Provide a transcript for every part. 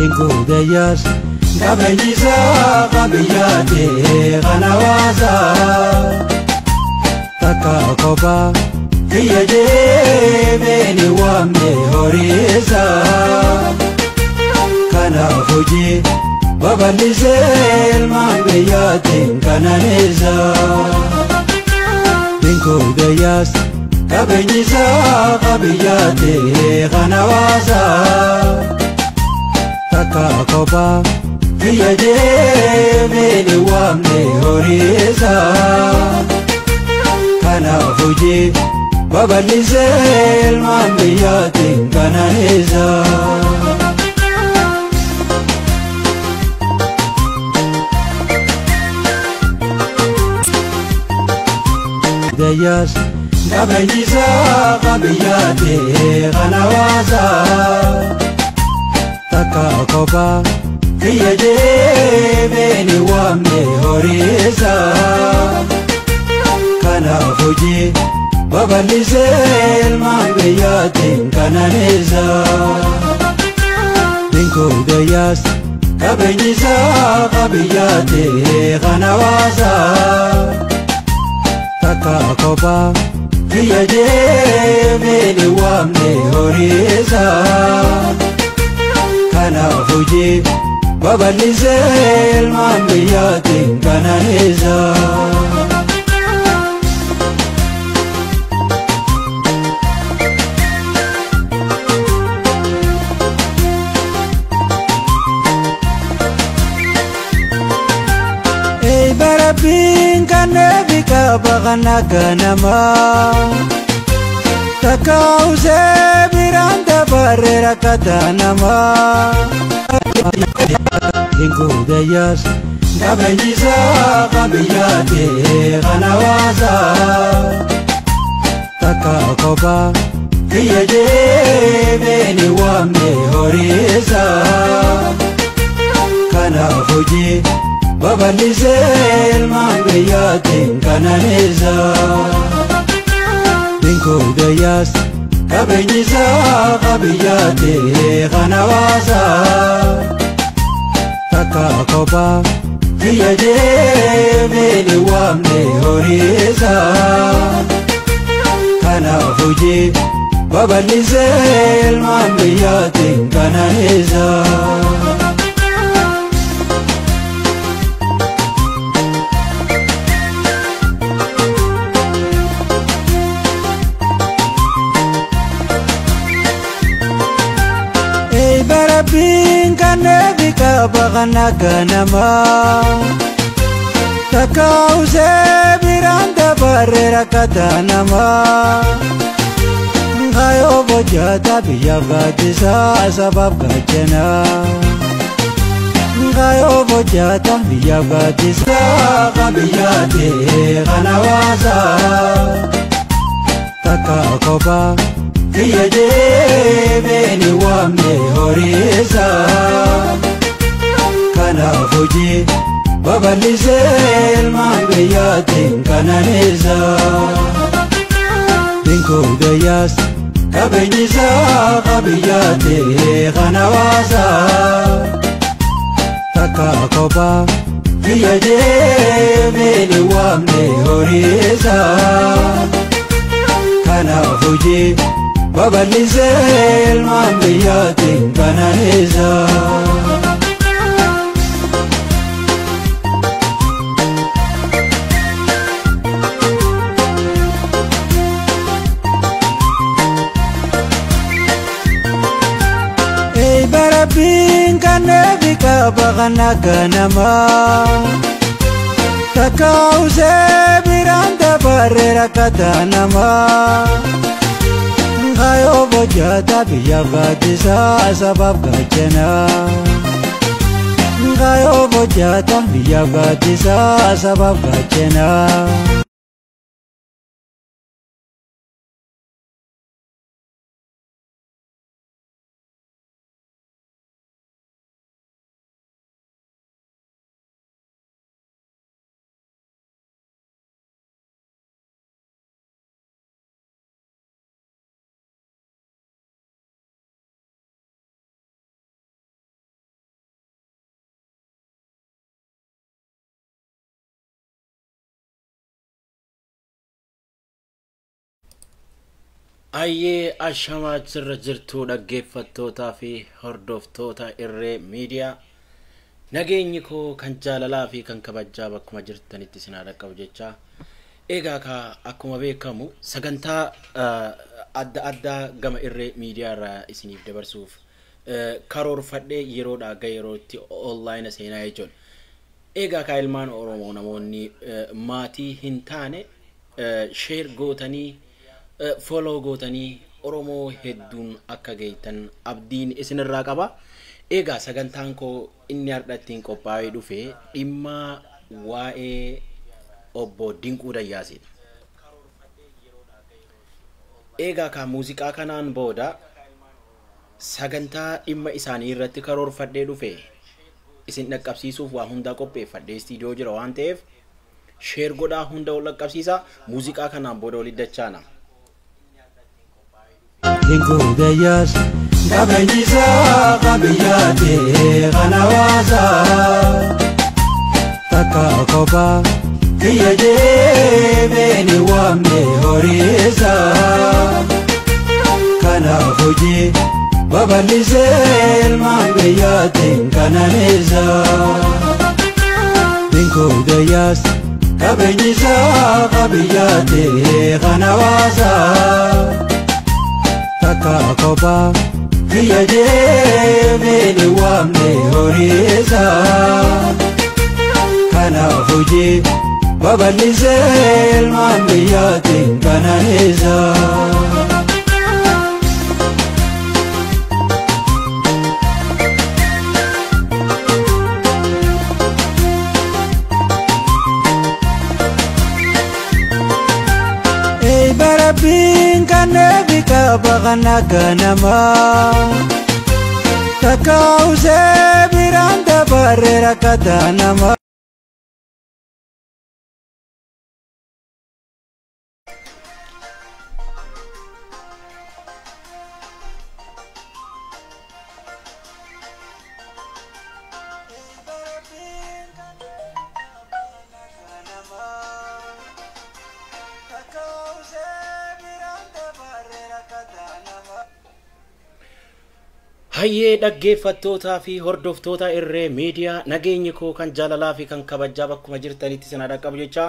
Dinkuu dayyaas qabeenyisaa qabiyyaatee kan hawaasaa takka kophaa kiyya jeemeen waamne horiisaa kanaaf hojii babal'isee ilmaan biyyaatiin kananiisaa. Dinkuu dayyaas qabeenyisaa qabiyyaatee kan hawaasaa takka kophaa kiyya jeemeen waamne horiisaa kanaaf hojii babal'isee ilmaan biyyaatiin kananiisaa. Dayyaas qabeenyisaa qabiyyaatee kan hawaasaa takka kophaa kiyya jeemeen waamne horiisaa kanaaf hojii babal'isee ilmaan biyyaatiin kananiisaa. Dinkuu dayyaas qabeenyisaa qabiyyaatee kan hawaasaa takka kophaa kiyya jeemeen waamne horiisaa kanaaf hojii babal'isee ilmaan biyyaatiin kananiisaa. Rabbiin kan eebi qaba kan akka namaa takka usee biraan dabarre rakkata namaa. Dinkuu dayyaas qabeenyisaa qabiyyaatee kan hawaasaa takka kophaa kiyya jeemeen waamne horiisaa kanaaf hojii babal'isee ilmaan biyyaatiin kananiisaa. Dinkuu dayyaas qabeenyisaa qabiyyaatee kan hawaasaa takka kophaa kiyya jeemeen waamne horiisaa kanaaf hojii babal'isee ilmaan biyyaatiin kananiisaa. Rabbiin kan eebi qaba kan akka namaa takka usee biraan dabarre rakkata namaa. Kaayoo bojjata biyyaaf gaaddisaa sabaaf gaachanaa. Kaayoo bojjata biyyaaf gaaddisaa qabiyyaatee kan hawaasaa takka kophaa kiyya jeemeen waamne horiisaa kanaaf hojii babal'isee ilmaan biyyaatiin kananiisaa. Dinkuu dayyaas qabeenyisaa qabiyyaatee kan hawaasaa takka kophaa kiyya jeemeen waamne horiisaa kanaaf hojii babal'isee ilmaan biyyaatiin kananiisaa. Rabbiin kan eebi qaba kan akka namaa takka usee biraan dabarre rakkata namaa. Kaayoo bojjata biyyaaf gaaddisaa sabaaf gaachanaa. Kaayoo bojjata biyyaaf gaaddisaa sabaaf gaachanaa. Ayyee ashamaa jirra jirtuu dhaggeeffattootaa fi hordoftoota Irree Miidiyaa. Nageenyi koo kan jaalalaa fi kan kabajaa bakkuma jirtanitti isin haa dhaqqabu jecha. Egaa kaa akkuma beekamu sagantaa adda addaa gama Irree Miidiyaa irraa isiniif dabarsuuf karoorfadhee yeroodhaa gara yerootti onlaayina seenaa jechuudha. Egaa kaa ilmaan Oromoo namoonni maatii hin taane share gootanii follow gootanii Oromoo hedduun akka geettan abdiin isinirraa qaba. Egaa sagantaan koo inni har'a ittiin qophaa'ee dhufe dhimma waa'ee obbo Dinquu Dayyaasidha. Egaa kaa muuziqaa kanaan booda sagantaa dhimma isaanii irratti karoorfadhee dhufe isin dhaqqabsiisuuf waa hundaa qopheeffadhee istiidiyoo jira waan ta'eef share godhaa hunda wal dhaqqabsiisa. Muuziqaa kanaan booda walitti dachaana. Dinquu Dayyaas qabeenyisaa qabiyyaatee kan hawaasaa. Takka kophaa kiyya jeebeen waamne horiisaa. Kanaaf hojii babal'isee ilmaan biyyaatiin kananiisaa. Dinquu Dayyaas qabeenyisaa qabiyyaatee kan hawaasaa. Takka kophaa kiyya jeebeen waamne horiisaa. Kanaaf hojii babal'isee ilmaan biyyaatiin kananiisaa. Barabbiin kan eebi qaba kan akka namaa. Takka usee biraan dabarre rakkataa namaa. Hayyee dhaggeeffattootaa fi hordoftoota Irree Miidiyaa, nageenyi koo kan jaalalaa fi kan kabajaa bakkuma jirtanitti isin haa dhaqqabu jecha.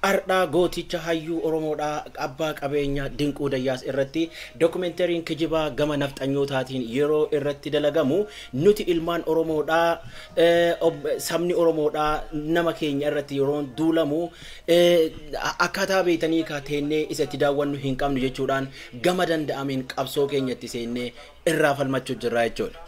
Ardhaa gooticha hayyuu Oromoodhaa abbaa qabeenya Dinquu Dayyaas irratti dookumentariin kijibaa gama nafxanyootaatiin yeroo irratti dalagamu nuti ilmaan Oromoodhaa, sabni Oromoodhaa nama keenya irratti yeroo duulamu akkaataa beektanii kateennee isa itti daawwannu hin qabnu jechuudhaan gama danda'ameen qabsoo keenyatti seennee irraa falmachuu jirra jechuudha.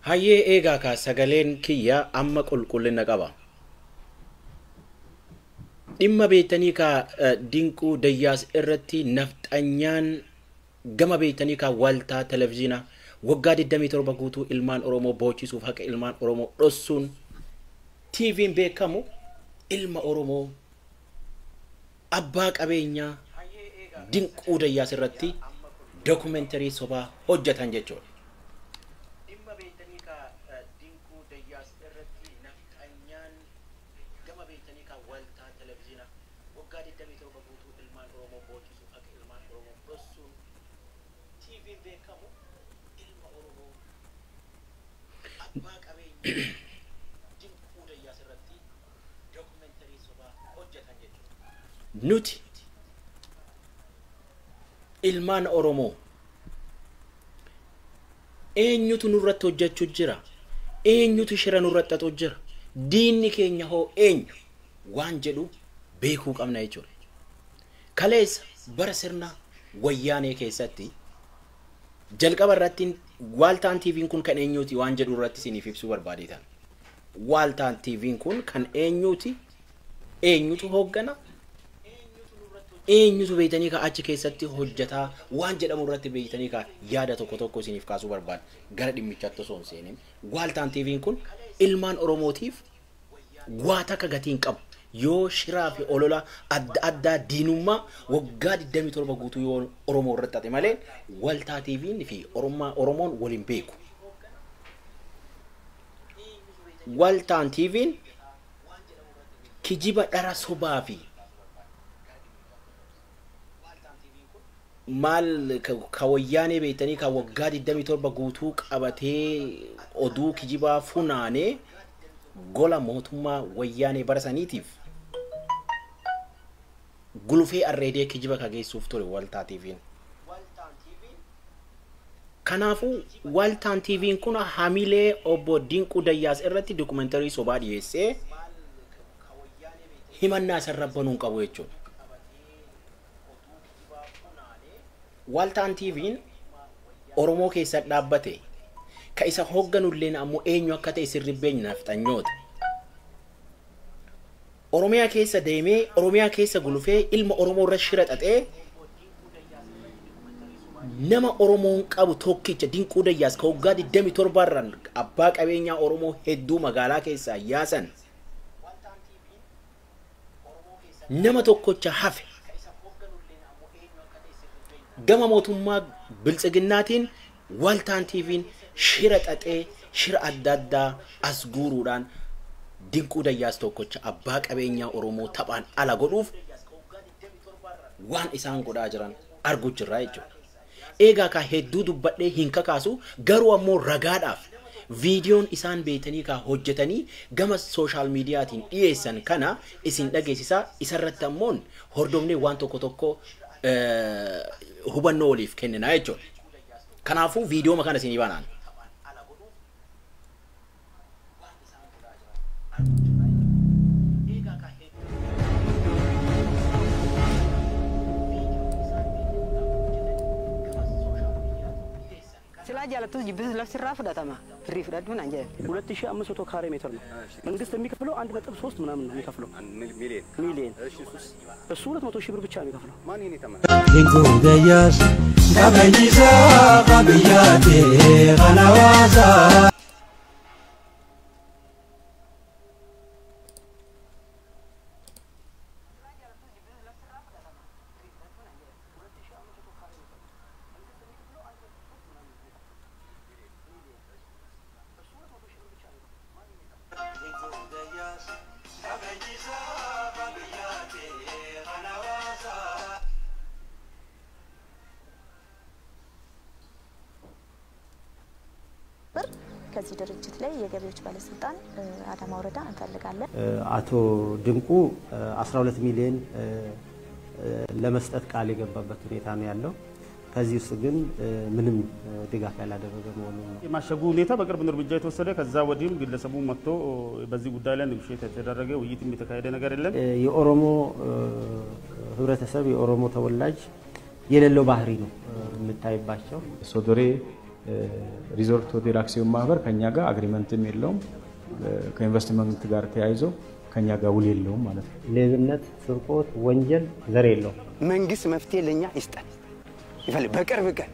Hayyee eegaa kaa sagaleen kiyya amma qulqullina qaba. Dhimma beektanii kaa Dinquu Dayyaas irratti nafxanyaan gama beektanii kaa waltaa televizyiinaa waggaa 27 guutuu ilmaan Oromoo boochisuuf haqa ilmaan Oromoo dhossuun TV'n beekamu ilma Oromoo abbaa qabeenyaa Dinquu Dayyaas irratti dookumentarii sobaa hojjetan jechuudha. Dhimma beektanii kaa Dinquu Dayyaas irratti nafxanyaan gama beektanii kaa waltaa televizyiinaa waggaa 27 guutuu ilmaan Oromoo boochisuuf haqa ilmaan Oromoo dhossuun TV'n beekamu ilma Oromoo abbaa qabeenyaa Dinquu Dayyaas irratti dookumentarii sobaa hojjetan jechuudha. Nuti ilmaan Oromoo eenyutu nurratti hojjechuu jira? Eenyutu shira nurratti xaxuu jira? Diinni keenya hoo eenyu? Waan jedhu beekuu qabna jechuudha. Kaleessa bara sirna wayyaanee keessatti jalqaba irratti Waaltaan TV'n kun kan eenyuuti waan jedhu irratti isiniif ibsuu barbaadeetan. Waaltaan TV'n kun kan eenyuuti? Eenyutu hooggana? Eenyutu beeytanii ka achi keessatti hojjetaa waan jedhamu irratti beeytanii ka yaada tokko tokko isiniif kaasuu barbaada. Gara dhimmichaatti osoo hin seenin Waaltaan TV'n kun ilmaan Oromootiif waa takka gatii hin qabu. Yoo shiraa fi olola adda addaa diinummaa waggaa 27 guutuu yoo Oromoo irratti ta'e malee Waaltaa TV'n fi Oromoon waliin beeku. Waaltaan TV'n kijiba dhara sobaa fi maal ka wayyaanee beektanii ka waggaa 27 guutuu qabatee oduu kijibaa funaanee gola mootummaa wayyaanee bara saniitiif gulufee arreedee kijiba ka geessuuf ture Waaltaa TV'n. Kanaafuu Waaltaan TV'n kun hamilee obbo Dinquu Dayyaas irratti dookumentarii sobaa dhiyeessee himannaa isarra banuu hin qabu jechuudha. Waaltaan TV'n Oromoo keessa dhaabbate ka isa hoogganulleen ammoo eenyu akka ta'e sirri beekna nafxanyoota. Oromiyaa keessa deemee Oromiyaa keessa gulufee ilma Oromoo irra shira xaxee nama Oromoon qabu tokkicha Dinquu Dayyaas ka waggaa 27 irraan abbaa qabeenyaa Oromoo hedduu magaalaa keessaa yaasan nama tokkocha hafe gama mootummaa biltsiginnaatiin Waaltaan TV'n shira xaxee shira adda addaa as guuruudhaan Dinquu Dayyaas tokkocha abbaa qabeenyaa Oromoo taphaan ala godhuuf waan isaan godhaa jiran arguu jirra jechuudha. Eegaa ka hedduu dubbadhee hin kakaasu garuu ammoo ragaadhaaf viidiyoon isaan beeytanii ka hojjetanii gama sooshaal miidiyaatiin dhiyeessan kana isin dhageessisaa isarratti ammoo hordofnee waan tokko tokko hubannoo waliif kenninaa jechuudha. Kanaafuu viidiyoo kana isinii banaan. Silaa jaalattus jibbisus lafti irraa fudhatama. Firii fudhadhu naan jedhan. 2500 ካሬ ሜትር ነው መንግስት የሚከፍለው 1.3 ምናምን ነው የሚከፍለው ሚሊዮን እሱ 200 ሺህ ብር ብቻ ነው የሚከፍለው። ማን ይሄን የተመነ Dinquu Dayyaas qabeenyi isaa qabiyyaate kan hawaasaa. ከዚህ ድርጅት ላይ የገቢዎች ባለስልጣን አዳማ ወረዳ እንፈልጋለን። አቶ ድንቁ 12 ሚሊዮን ለመስጠት ቃል የገባበት ሁኔታ ነው ያለው። ከዚህ ውስጥ ግን ምንም ድጋፍ ያላደረገ መሆኑ ነው። የማሸጉ ሁኔታ በቅርብ ነው እርምጃ የተወሰደ። ከዛ ወዲህም ግለሰቡ መጥቶ በዚህ ጉዳይ ላይ ንግግር የተደረገ ውይይትም የተካሄደ ነገር የለም። የኦሮሞ ህብረተሰብ የኦሮሞ ተወላጅ የሌለው ባህሪ ነው የምታይባቸው። ሶዶሬ ሪዞርት ሆቴል አክሲዮን ማህበር ከኛ ጋር አግሪመንትም የለውም፣ ከኢንቨስትመንት ጋር ተያይዞ ከኛ ጋር ውል የለውም ማለት ነው። ሌብነት፣ ስርቆት፣ ወንጀል ዘር የለውም። መንግስት መፍትሄ ለኛ ይስጠን ይፈልግ በቅርብ ቀን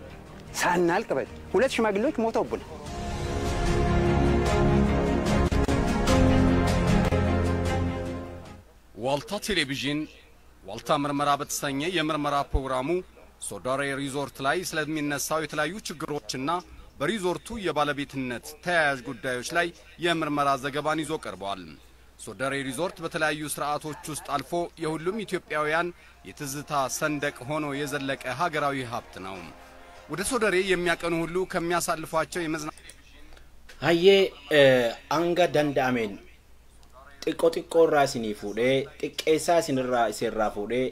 ሳናልቅ በል ሁለት ሽማግሌዎች ሞተውብናል። ዋልታ ቴሌቪዥን ዋልታ ምርመራ በተሰኘ የምርመራ ፕሮግራሙ ሶዶሬ ሪዞርት ላይ ስለሚነሳው የተለያዩ ችግሮችና በሪዞርቱ የባለቤትነት ተያያዥ ጉዳዮች ላይ የምርመራ ዘገባን ይዞ ቀርቧል። ሶዶሬ ሪዞርት በተለያዩ ስርዓቶች ውስጥ አልፎ የሁሉም ኢትዮጵያውያን የትዝታ ሰንደቅ ሆኖ የዘለቀ ሀገራዊ ሀብት ነው። ወደ ሶዶሬ የሚያቀኑ ሁሉ ከሚያሳልፏቸው የመዝና Hayyee hanga danda'ameen xiqqoo xiqqoo irraa isinii fuudhee xiqqeessaa isinirraa isinirraa fuudhee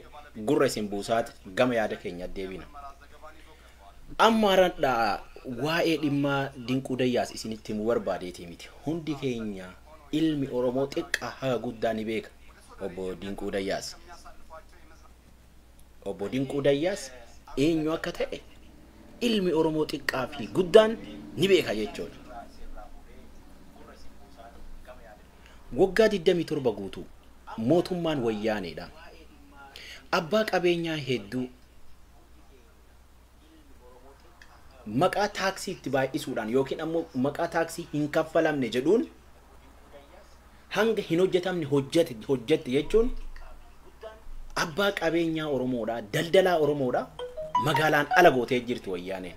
gurra isin buusaat gama yaada keenya deebina. Amma haradhaa waa'ee dhimma Dinquu Dayyaas isinitti himuu barbaadeetii miti. Hundi keenya ilmi Oromoo xiqqaa haga guddaa ni beeka obbo Dinquu Dayyaas. Obbo Dinquu Dayyaas eenyu akka ta'e ilmi Oromoo xiqqaa fi guddaan ni beeka jechuudha. Waggaa 27 guutuu mootummaan wayyaaneedha. Abbaa qabeenyaa hedduu maqaa taaksii itti baay'isuudhaan yookiin ammoo maqaa taaksii hin kaffalamne jedhuun hanga hin hojjetamne hojjette jechuun abbaa qabeenyaa Oromoodha, daldalaa Oromoodha, magaalaan ala gootee jirti wayyaaneen.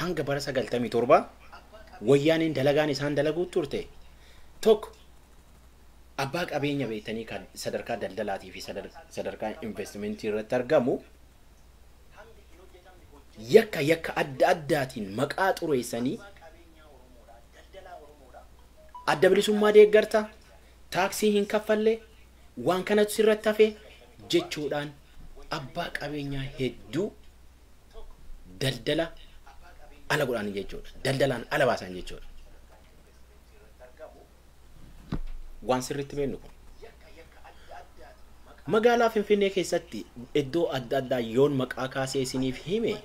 Hanga bara 97 wayyaaneen dalagaan isaan dalaguu turte tokko abbaa qabeenya beektanii kan sadarkaa daldalaatii fi sadarkaa investimentii irratti argamu yakka adda addaatiin maqaa xureessanii adda bilisummaa deeggarta, taaksii hin kaffalle, waan kanatu sirratti hafe jechuudhaan abbaa qabeenyaa hedduu daldala ala godhan jechuudha. Daldalaan ala baasan jechuudha. Waan sirriitti beeknu kun. Magaalaa Finfinnee keessatti iddoo adda addaa yoon maqaa kaasee isiniif hime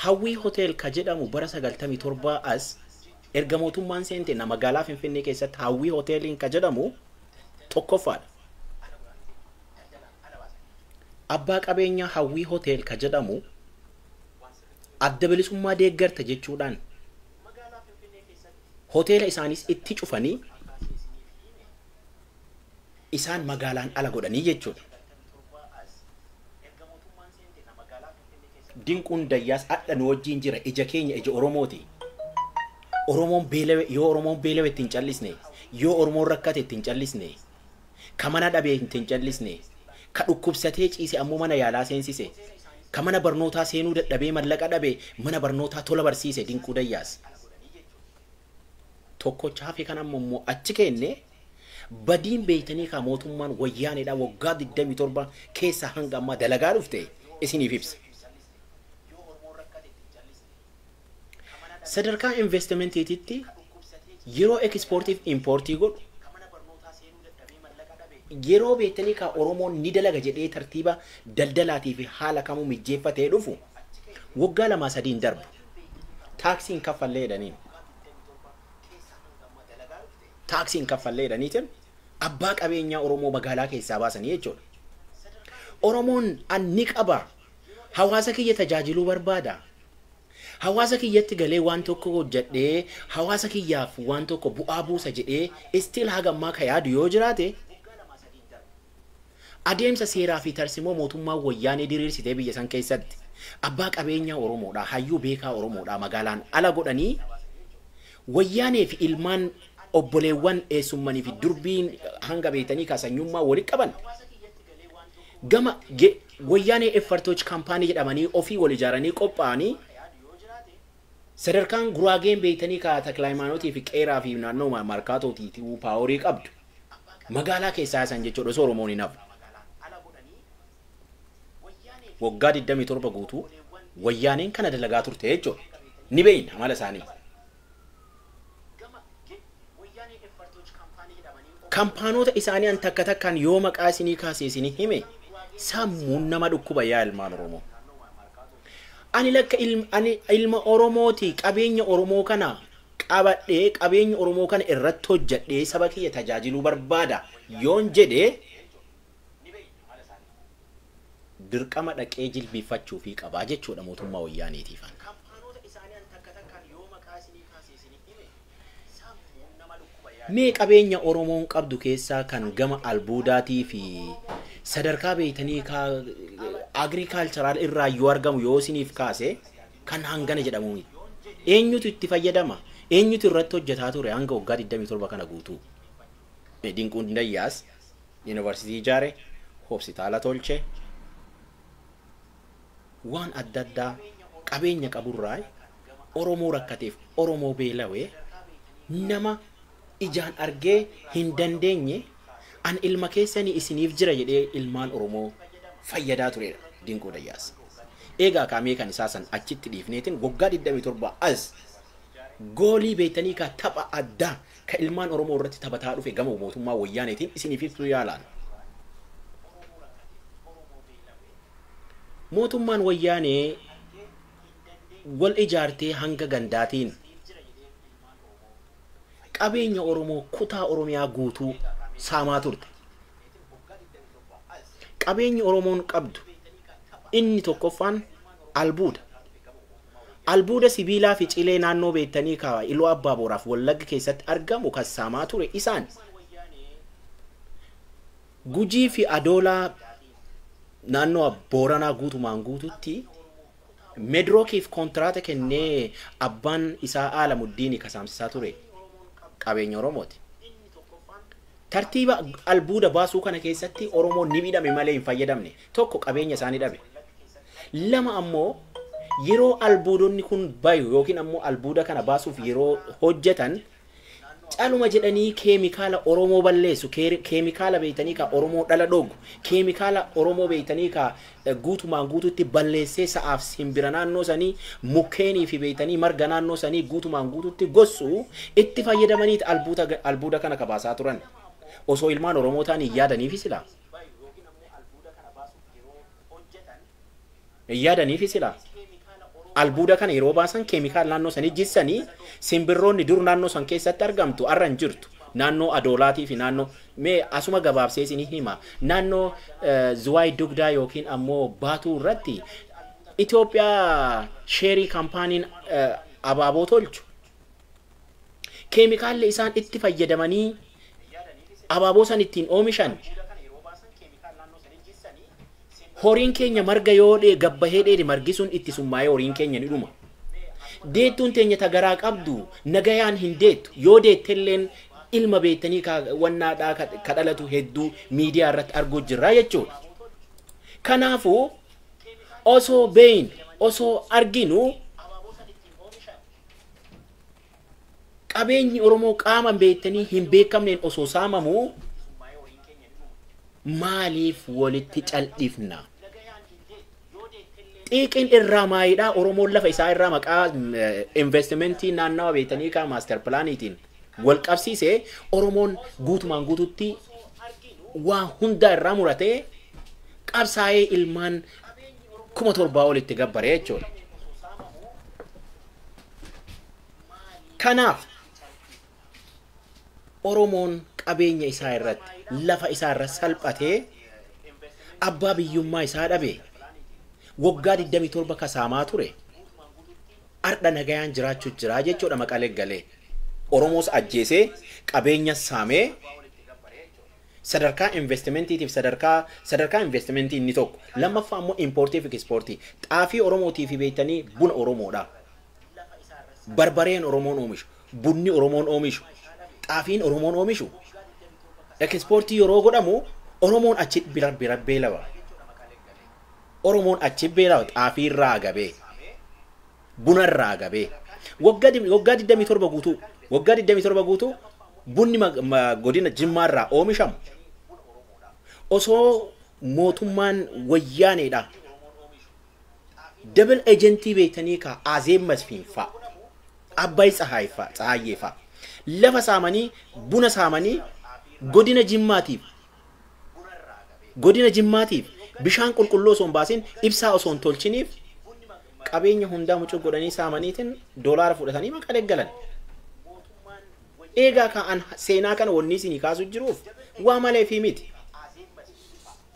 Hawwii Hotel ka jedhamu bara 97 as erga mootummaan seente na magaalaa Finfinnee keessatti Hawwii Hoteeliin ka jedhamu tokkoffaadha. Abbaa qabeenyaa Hawwii Hotel ka jedhamu adda bilisummaa deeggarta jechuudhaan hoteela isaanis itti cufanii isaan magaalaan ala godhanii jechuudha. Dinquun Dayyaas adda nu wajjin jira, ija keenya ija Oromooti. Oromoon beelawe, yoo Oromoon beelawe ittiin callisne, yoo Oromoon rakkate ittiin callisne, ka mana dhabee ittiin callisne, ka dhukkubsatee ciise ammoo mana yaalaa seensise, ka mana barnootaa seenuu dadhabee mallaqa dhabee mana barnootaa tola barsiise Dinquu Dayyaas. Tokkocha hafe kan ammoo achi kenne badiin beektanii ka mootummaan wayyaaneedha waggaa 27 keessa hanga ammaa dalagaa dhufte isiniif ibsa. Sadarkaa investimentiititti yeroo ekspoortiif impoortii godhu yeroo beektanii ka Oromoon ni dalaga jedhee tartiiba daldalaatii fi haala kamuu mijeeffatee dhufu waggaa 2-3 darbu taaksiin kaffallee jedhaniin. Taaksiin kaffallee jedhaniitiin abbaa qabeenyaa Oromoo magaalaa keessaa baasanii jechuudha. Oromoon anni qaba, hawaasa kiyya tajaajiluu barbaada. Hawaasa kiyyatti galee waan tokko hojjedhee hawaasa kiyyaaf waan tokko bu'aa buusa jedhee istil hagammaa ka yaadu yoo jiraate adeemsa seeraa fi tarsimoo mootummaa wayyaanee diriirsitee biyya san keessatti abbaa qabeenyaa Oromoodha, hayyuu beekaa Oromoodha magaalaan ala godhanii wayyaanee fi ilmaan obboleewwan eessummanii fi durbiin hanga beektanii kaasanyummaa walitti qaban gama wayyaanee effartoch kaampaanii jedhamanii ofii wal ijaaranii qophaa'anii sadarkaan guraageen beektanii ka Taklaayimaanotii fi Qeeraa fi naannoo Markaatootii paaworii qabdu magaalaa keessaa isaan jechuudha osoo Oromoon hin hafu. Waggaa 27 guutuu wayyaaneen kana dalagaa turte jechuudha. Ni beeyna amala isaanii. Kaampaanota isaanii an takka takkaan yoo maqaa isinii kaasee isinii hime sammuun nama dhukkuba yaa ilmaan Oromoo. Ani lakka ilma Oromooti, qabeenya Oromoo kana qabadhee qabeenya Oromoo kana irratti hojjedhee saba kiyya tajaajiluu barbaada yoon jedhee dirqama dhaqee jilbiifachuu fi qabaa jechuudha mootummaa wayyaaneetiif. Mee qabeenya Oromoon qabdu keessaa kan gama albuudaatii fi sadarkaa beektanii ka agriikaalcharaal irraa yoo argamu yoo isiniif kaase kan hangana jedhamu eenyutu itti fayyadama, eenyutu irratti hojjetaa ture hanga waggaa 27 kana guutuu. Dinquun Dayyaas yuunivarsiitii ijaare, hospitaala tolche, waan adda addaa qabeenya qaburraa Oromoo rakkateef Oromoo beelawee nama ijaan argee hin dandeenye an ilma keessanii isiniif jira jedhee ilmaan Oromoo fayyadaa turedha Dinquu Dayyaas. Eegaa kaamee kan isaa san achitti dhiifneetiin waggaa 27 as goolii beektanii ka tapha addaa ka ilmaan Oromoo irratti taphataa dhufe gama mootummaa wayyaaneetiin isiniif ibsuu yaalaan. Mootummaan wayyaanee wal ijaartee hanga gandaatiin qabeenya Oromoo kutaa Oromiyaa guutuu saamaa turte. Qabeenyi Oromoon qabdu inni tokkoffaan albuuda. Albuuda sibiilaa fi cilee naannoo beektanii kaawaa Iluu Abbaa Booraaf Wallagga keessatti argamu kan saamaa ture isaan. Gujii fi Adoolaa naannoo Booranaa guutumaan guututti Medrookiif kontiraata kennee abbaan isaa Alamuddiin kasaamsisaa ture qabeenya Oromooti. Tartiiba albuuda baasuu kana keessatti Oromoon ni miidhame malee hin fayyadamne. Tokko qabeenya isaanii dhabe. Lama ammoo yeroo albuudonni kun bayu yookiin ammoo albuuda kana baasuuf yeroo hojjetan caluma jedhanii keemikaala Oromoo balleessu, keemikaala beeytanii ka Oromoo dhala dhogu, keemikaala Oromoo beeytanii ka guutumaan guututti balleessee sa'aaf simbira naannoo sanii mukkeenii fi beeytanii marga naannoo sanii guutumaan guututti gossu itti fayyadamaniit albuuda kana kabaasaa turan. Osoo ilmaan Oromoo ta'an hin yaadaniifi silaa. Hin yaadaniifi silaa. Albuuda kana yeroo baasan keemikaala naannoo sanii jissanii simbirroonni dur naannoo san keessatti argamtu arra hin jirtu. Naannoo Adoolaatii fi naannoo mee asuma gabaabsee isinii hima. Naannoo Zuwaay Dugdaa yookiin ammoo Baatuu irratti Itoophiyaa sheerii kaampaaniin abaaboo tolchu. Keemikaalli isaan itti fayyadamanii abaaboo san ittiin oomishan horiin keenya marga yoo gabbahee dheede margi sun itti summaa'ee horiin keenya ni dhuma. Deettuun teenya tagaraa qabdu nagayaan hin deettu yoo deettelleen ilma beektanii wannaadhaa ka dhalatu hedduu miidiyaa irratti arguu jirra jechuudha. Kanaafuu osoo beeynu osoo arginu qabeenyi Oromoo qaama beektanii hin beekamneen osoo saamamu maaliif walitti cal'ifna? Xiiqiin irraa maayidhaa Oromoon lafa isaa irraa maqaa investimentii naannawa beektanii kaa maaster pilaaniitiin wal qabsiisee Oromoon guutumaan guututti waa hunda irraa muratee qabsaa'ee ilmaan 7,000 olitti gabbaree jechuudha. Kanaaf Oromoon qabeenya isaa irratti lafa isaa irra salphatee abbaa biyyummaa isaa dhabe waggaa 27 kasaamaa ture ardha nagayaan jiraachuu jira jechuudha maqalee galee Oromoos ajjeesee qabeenya saamee sadarkaa investimentiitiif sadarkaa investimentii inni tokko lammaffaa ammoo impoortii fi ekspoortii xaafii Oromootii fi beektanii buna Oromoodha. Barbareen Oromoon oomishu, bunni Oromoon oomishu, xaafiin Oromoon oomishu ekspoortii yeroo godhamu Oromoon achi bira beelaba. Oromoon achi beelaba xaafii irraa gabee buna irraa gabee waggaa 27 guutuu waggaa 27 guutuu bunni godina Jimmaa irraa oomishamu osoo mootummaan wayyaaneedha. Double agentii beektanii ka Azeeb Masfiin fa'a, Abbaay Tsahaayyee fa'a lafa saamanii buna saamanii godina Jimmaatiif bishaan qulqulluu osoo hin baasin ibsaa osoo hin tolchiniif qabeenya hundaa mucuu godhanii saamaniitiin doolaara fudhatanii maqaa galan. Eegaa ka'an seenaa kana wanni isinii kaasu jiruuf waa malee fi miti.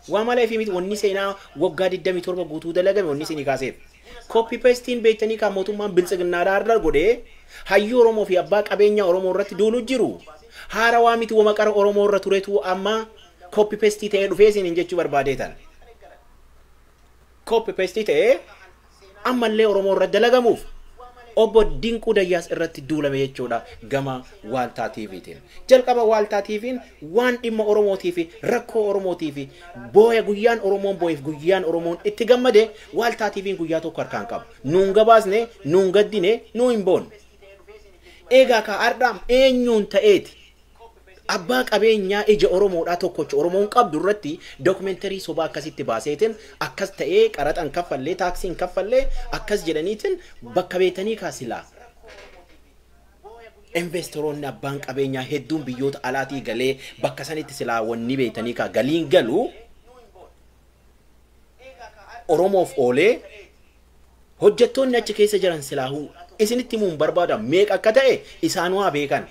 Waa malee fi miti wanni seenaa waggaa 27 guutuu dalagame wanni isinii kaaseef. Copy pastiin beektanii kan mootummaan biltsiginnaadhaa irra godhee hayyuu Oromoo fi abbaa qabeenya Oromoo irratti duulu jiru. Haara waa miti wama qara Oromoo irra turetu amma copy pastii ta'ee dhufee isiniin jechuu barbaadeetan. Copy pastii ta'ee ammallee Oromoo irra dalagamuuf obbo Dinquu Dayyaas irratti duulame jechuudha gama Waaltaa TVtiin. Jalqaba Waaltaa TVin waan dhimma Oromootii fi rakkoo Oromootii fi booya guyyaan Oromoon boo'eef guyyaan Oromoon itti gammade Waaltaa TVin guyyaa tokko harkaan qabu. Nuun gabaasne, nuun gaddine, nuun hin boonne. Eegaa ka ardhaam eenyuun ta'eeti abbaa qabeenyaa ija Oromoodhaa tokkocha Oromoon qabdu irratti dookumentarii sobaa akkasitti baaseetiin akkas ta'ee qaraxan kaffallee taaksiin kaffallee akkas jedhaniitiin bakka beetanii kaasilaa. Investoroonni abbaan qabeenyaa hedduun biyyoota alaatii galee bakka sanitti silaa wanni beetanii kaa galiin galu Oromoof oolee hojjettoonni achi keessa jiran silaahuu isinitti himuun barbaada meeqa akka ta'e isaan waa beekan.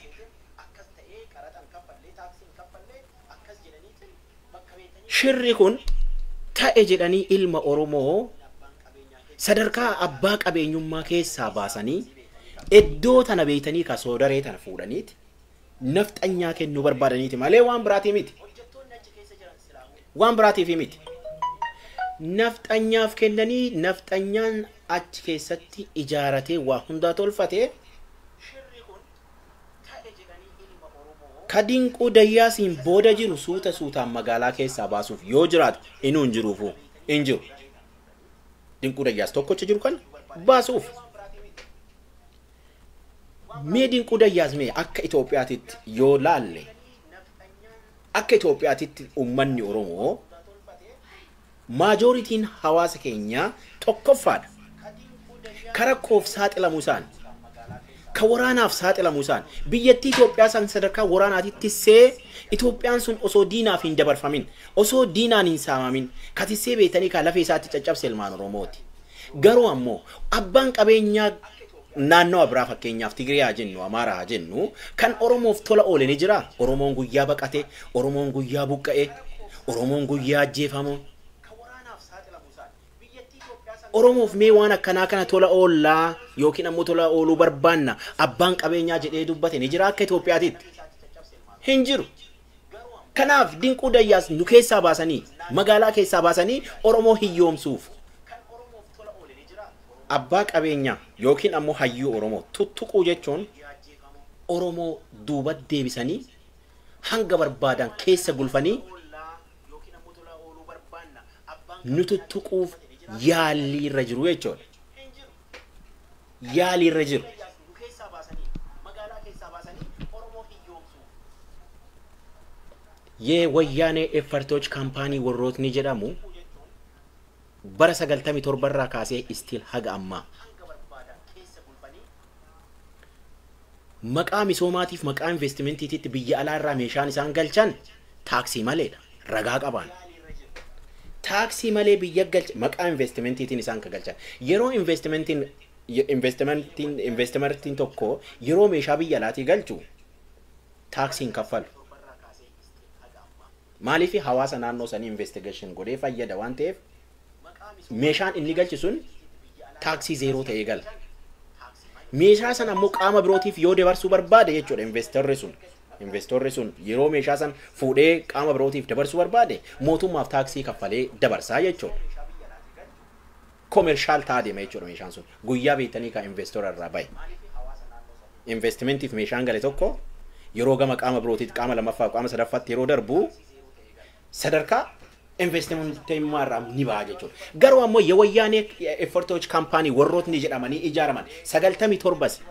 Shirri kun ta'e jedhanii ilma Oromoo sadarkaa abbaa qabeenyummaa keessaa baasanii iddoo tana beeytanii ka soodaree tana fuudhaniiti nafxanyaa kennuu barbaadaniiti malee waan biraatii miti. Waan biraatiif miti. Nafxanyaaf kennanii nafxanyaan achi keessatti ijaaratee waa hundaa tolfatee ka Dinquu Dayyaasiin booda jiru suuta suutaan magaalaa keessaa baasuuf yoo jiraatu inuu hin jiruufu hin jiru. Dinquu Dayyaas tokkocha jiru kan baasuuf. Mee Dinquu Dayyaas mee akka Itoophiyaatitti yoo laalle akka Itoophiyaatitti uummanni Oromoo maajooritiin hawaasa keenyaa tokkoffaadha. Ka rakkoof saaxilamuu isaan, ka waraanaaf saaxilamuu isaan, biyyattii Itoophiyaa san sadarkaa waraanaatitti see Itoophiyaan sun osoo diinaaf hin dabarfamin, osoo diinaan hin saamamin, katissee beektanii ka lafee isaatti caccabse ilmaan Oromooti. Garuu ammoo abbaan qabeenyaa naannawa biraa fakkeenyaaf Tigree haa jennu, Amaaraa haa jennu, kan Oromoof tola oole ni jira. Oromoon guyyaa baqate, Oromoon guyyaa buqqa'e, Oromoon guyyaa ajjeefamu. Oromoof mee waan akkanaa kana tola oollaa yookiin ammoo tola ooluu barbaanna abbaan qabeenyaa jedhee dubbate ni jira akka Itoophiyaatitti? Hin jiru. Kanaaf Dinquu Dayyaas nu keessaa baasanii magaalaa keessaa baasanii Oromoo hiyyoomsuuf abbaa qabeenyaa yookiin ammoo hayyuu Oromoo tuttuquu jechuun Oromoo duuba deebisanii hanga barbaadan keessa gulfanii nu tuttuquuf yaalii irra jiru jechuudha. Yaalii irra jiru. የወያኔ ኤፈርቶች ካምፓኒ warrootni jedhamu bara 97 irraa kaasee still haga ammaa maqaa misoomaatiif maqaa investimentiititti biyya alaa irraa meeshaan isaan galchan taaksii maleedha ragaa qabaan. Taaksii malee biyya galchan maqaa investimentiitiin isaan ka galchan yeroo investimentiin tokko yeroo meeshaa biyya alaatii galchu taaksiin kaffalu. Maaliif hawaasa naannoo sanii investigation godhee fayyada waan ta'eef meeshaan inni galchi sun taaksii zeeroo ta'ee gala. Meeshaa sana ammoo qaama birootiif yoo dabarsuu barbaade jechuudha investorri sun yeroo meeshaa san fuudhee qaama birootiif dabarsuu barbaade mootummaaf taaksii kaffalee dabarsaa jechuudha. Commercial ta'aa deema jechuudha meeshaan sun guyyaa beektanii kan investora irraa bahe. Investimentiif meeshaan gale tokko yeroo gama qaama birootiif qaama lammaffaa qaama sadaffaatti yeroo darbu sadarkaa investimentummaa irraa ni baha jechuudha. Garuu ammoo የወያኔ ኤፈርቶች ካምፓኒ warrootni jedhamanii ijaaraman 97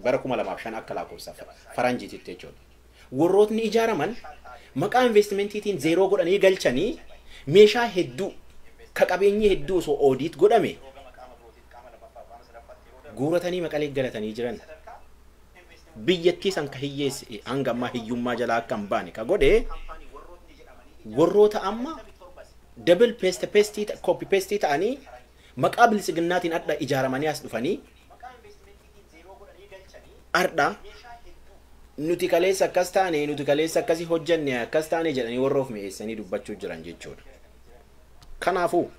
bara 2005 akka lakkoofsa faranjiititti jechuudha. Warrootni ijaaraman maqaa investimentiitiin zeeroo godhanii galchanii meeshaa hedduu ka qabeenyi hedduu osoo oodiit godhame guuratanii maqalee galatanii jiran. Biyyattii san ka hiyyeesse hanga ammaa hiyyummaa jalaa akka hin baane ka godhe warroota amma double paste paste copy paste ta'anii maqaa bilisiginnaatiin adda ijaaramanii as dhufanii ardha nuti kaleessa akkas taane nuti kaleessa akkasii hojjenne akkas taane jedhanii warra of mi'eessanii dubbachuu jiran jechuudha. Kanaafuu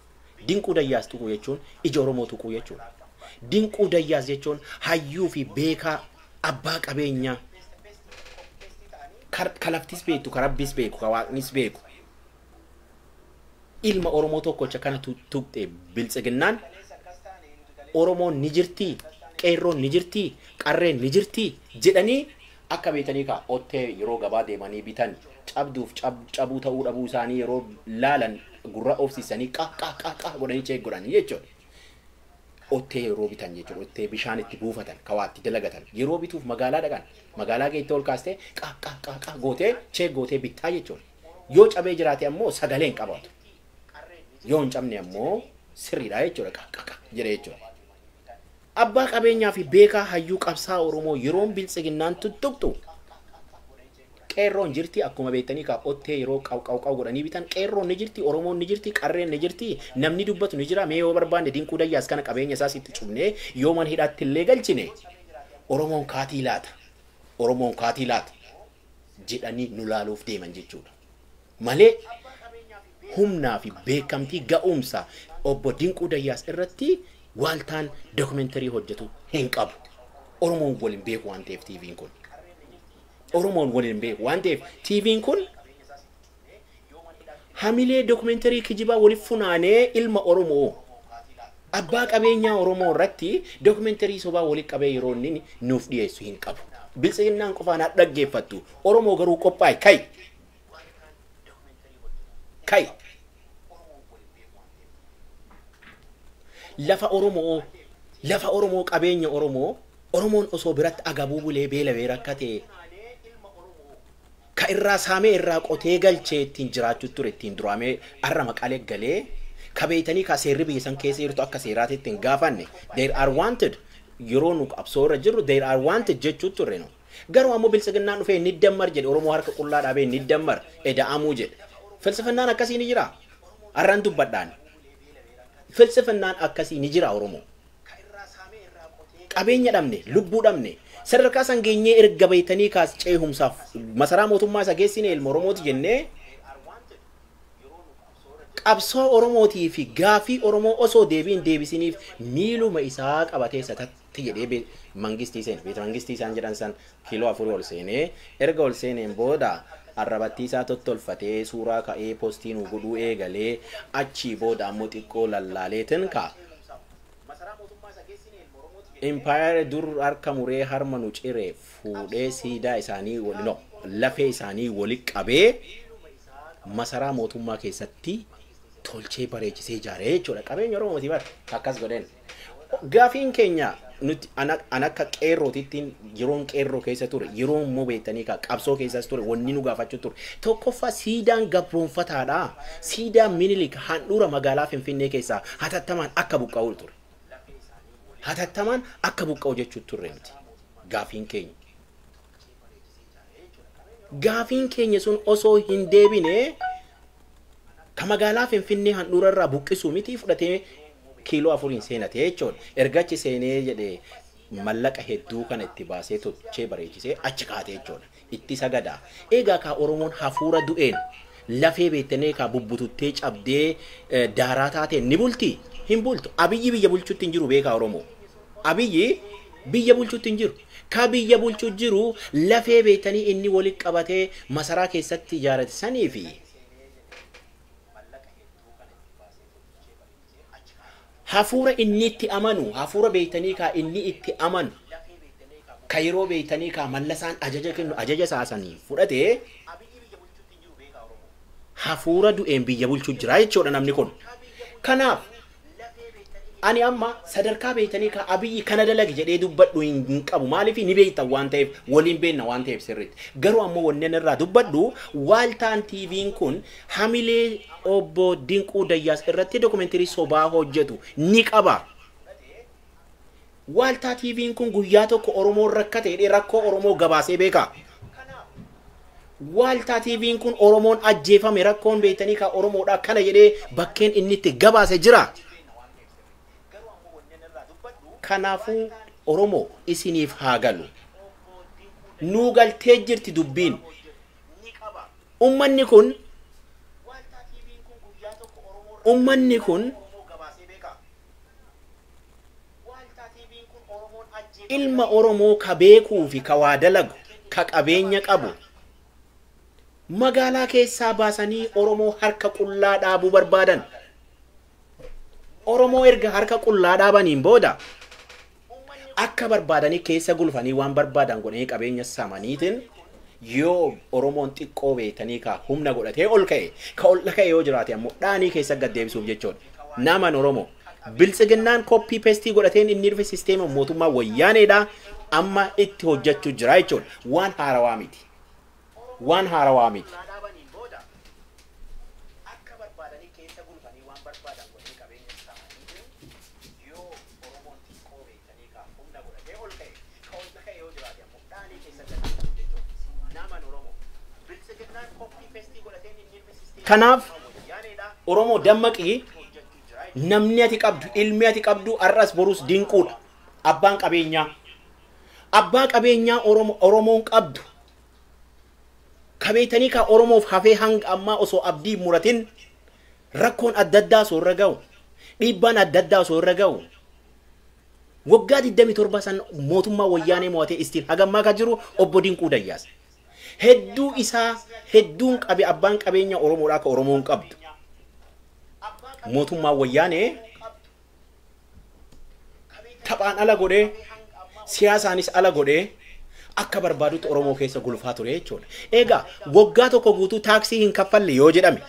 Dinquu Dayyaas tuquu jechuun ija Oromoo tuquu jechuudha. Dinquu Dayyaas jechuun hayyuu fi beekaa abbaa qabeenyaa kalaftis beektu ka rabbis beeku ka waaqnis beeku ilma Oromoo tokkocha kana tuqxe biltsiginnaan Oromoon ni jirtii qeerroon ni jirtii qarreen ni jirtii jedhanii akka beetanii ka ottee yeroo gabaa deemanii bitan cabduuf cabuu ta'uu dhabuu isaanii yeroo laalan gurra oofsisanii qa qa qa qa godhanii cheek godhanii jechuudha. Ottee yeroo bitan jechuudha. Ottee bishaan itti buufatan kawaatti dalagatan yeroo bituuf magaalaa dhaqan magaalaa geettee ol kaastee qa qa qa qa gootee cheek gootee bittaa jechuudha. Yoo cabee jiraate ammoo sagalee hin qabaatu. Yoo hin cabne ammoo sirriidha jechuudha qa qa qa jedhee jechuudha. Abbaa qabeenyaa fi beekaa hayyuu qabsaa Oromoo yeroon biltsiginnaan tuttuqxu Qeerroon jirti akkuma beektanii kaa ottee yeroo qaw qaw qaw godhanii bitan qeerroon ni jirti, Oromoon ni jirti, qarreen ni jirti, namni dubbatu ni jira. Mee yoo barbaanne Dinquu Dayyaas kana qabeenya isaas itti cufnee yoo mana hidhaatti illee galchine Oromoon kaatii laata, Oromoon kaatii laata jedhanii nu laaluuf deeman jechuudha. Malee humnaa fi beekamtii ga'umsa obbo Dinquu Dayyaas irratti Waaltaan dokumentarii hojjetu hin qabu. Oromoon waliin beeku waan ta'eef TV'n kun. Oromoon waliin beeku waan ta'eef TV'n kun hamilee dokumentarii kijibaa waliif funaanee ilma Oromoo abbaa qabeenyaa Oromoo irratti dokumentarii sobaa walitti qabee yeroo inni nuuf dhiyeessu hin qabu. Biltsiginnaan qofaan haa dhaggeeffattu. Oromoo garuu qophaa'e kai. Kai. Lafa Oromoo, lafa Oromoo qabeenya Oromoo, Oromoon osoo biratti agabuu bulee beelawee rakkate ka irraa saamee irraa qotee galchee ittiin jiraachuu ture ittiin duraamee har'a maqaalee galee ka beeytanii ka seerri biyya san keessa jirtu akka seeraatti ittiin gaafanne they are wanted yeroo nu qabsoo irra jirru they are wanted jechuu turre nu. Garuu ammoo biltsiginnaan dhufee ni dammar jedhe Oromoo harka qullaa dhaabee ni dammar eda'amuu jedhe. Filsifannaan akkasii ni jira. Har'aan dubbadhaan. Filsifannaan akkasii ni jira Oromoo. Qabeenya dhabne, lubbuu dhabne, sadarkaa san geenyee erga beeytanii kaas ceehumsaaf masaraa mootummaa isa geessine ilma Oromooti jennee qabsoo Oromootii fi gaafii Oromoo osoo deebiin deebisiniif miiluma isaa qabatee satatti jedhee mangistii seene. Beeta mangistii isaan jedhan san kiiloo 4 ol seenee erga ol seeneen booda arrabattii isaa tottolfatee suuraa ka'ee postii nu godhuu eegalee achii booda ammoo xiqqoo lallaaleetin ka'a. Impaayera dur harka muree harma nu cire fuudhee siidaa isaanii no lafee isaanii wali qabee masaraa mootummaa keessatti tolchee bareechisee ijaaree jechuudha. Qabeenya Oromooti bar akkas godheen. Gaafiin keenya nuti an akka qeerrootittiin yeroon qeerroo keessa ture yeroo immoo beektanii kaa qabsoo keessas ture wanni nu gaafachuu ture. Tokkoffaa siidaan gabroonfataadha. Siidaan Minilik handhuura magaalaa Finfinnee keessaa hatattamaan akka buqqa'u ture. Hatattamaan akka buqqa'u jechuu turre miti. Gaafiin keenya. Gaafiin keenya sun osoo hin deebine ka magaalaa Finfinnee handhuura irraa buqqisuu miti fudhatee kiiloo 4 seenatee jechuudha. Ergachi seenee jedhee mallaqa hedduu kana itti baasee tolchee bareechisee achi kaatee jechuudha. Itti sagadaa. Egaa kaa Oromoon hafuura du'een lafee beektanii kaa bubbututtee cabdee daaraa taateen ni bulti? Hin bultu. Abiyyi biyya bulchuutti hin jiru beekaa Oromoo. Abiyyi biyya bulchuutti hin jiru. Ka biyya bulchuu jiru lafee beektanii inni walitti qabatee masaraa keessatti ijaarate sanii fi hafuura inni itti amanu, hafuura beektanii kaa inni itti amanu, ka yeroo beektanii kaa mallasaan ajaja kennu ajaja saasanii fudhatee hafuura du'een biyya bulchuu jira jechuudha namni kun. Kanaaf ani amma sadarkaa beektanii kaa Abiyyi kana dalage jedhee dubbadhu hin qabu. Maaliif ni beektan waan ta'eef waliin beekna waan ta'eef sirriitti. Garuu ammoo wanneen irraa dubbadhu Waaltaan TV'n kun hamilee obbo Dinquu Dayyaas irratti dokumentarii sobaa hojjetu ni qaba. Waaltaa TV'n kun guyyaa tokko Oromoon rakkate jedhee rakkoo Oromoo gabaasee beeka. Waaltaa TV'n kun Oromoon ajjeefame rakkoon beektanii kaa Oromoodhaa kana jedhee bakkeen inni itti gabaase jira. Kanaafuu Oromoo isiniif haa galu. Nuu galtee jirti dubbiin. Ummanni kun ilma Oromoo ka beekuu fi ka waa dalagu, ka qabeenya qabu magaalaa keessaa baasanii Oromoo harka qullaa dhaabuu barbaadan. Oromoo erga harka qullaa dhaabaniin booda akka barbaadanii keessa gulfanii waan barbaadan godhanii qabeenya saamaniitiin yoo Oromoon xiqqoo beektanii ka humna godhatee ol ka'e ka ol ka'e yoo jiraate ammoo dhaanii keessa gad deebisuuf jechuudha. Naman Oromoo biltsiginnaan koppii peestii godhateen inni dhufe sisteema mootummaa wayyaaneedha amma itti hojjechuu jira jechuudha. Waan haarawaa miti. Waan haarawaa miti. Kanaaf Oromoo dammaqii, namni ati qabdu, ilmi ati qabdu har'as borus Dinquudha. Abbaan qabeenyaa. Abbaa qabeenyaa Oromoon qabdu. Kabeetanii ka Oromoof hafee hanga ammaa osoo abdii muratin rakkoon adda addaa osoo irra ga'u, dhiibbaan adda addaa osoo irra ga'u. Waggaa 27 san mootummaa Wayyaanee mo'atee istiin hagammaa kan jiru obbo Dinquu Dayyaas. Hedduu isaa hedduun qabe abbaan qabeenya Oromoodhaa ka Oromoon qabdu. Mootummaa Wayyaanee taphaan ala godhee, siyaasaanis ala godhee, akka barbaadutti Oromoo keessa gulfaa ture jechuudha. Egaa waggaa tokko guutuu taaksii hin kaffalle yoo jedhame,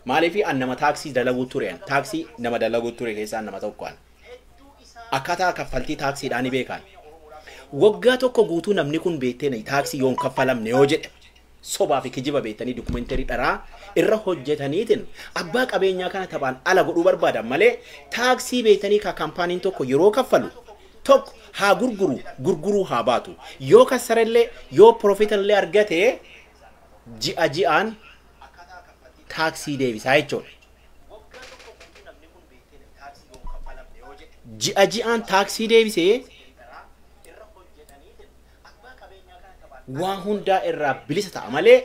maaliif an nama taaksii dalaguu ture, taaksii nama dalaguu ture keessaa nama tokko an. Akkaataa kaffaltii taaksiidhaan ni beekan. Waggaa tokko guutuu namni kun beektee taaksii yoo hin kaffalamne yoo jedhe, sobaa fi kijiba beektanii dokumenterii dharaa irra hojjetaniitiin abbaa qabeenyaa kana taphaan ala godhuu barbaadan malee, taaksii beektanii ka kaampaaniin tokko yeroo kaffalu tokko haa gurguru, gurguruu haa baatu, yoo kassarallee yoo profitallee argate ji'a ji'aan taaksii deebisaa jechuudha. Ji'a ji'aan taaksii deebisee waan hundaa irraa bilisa ta'a malee,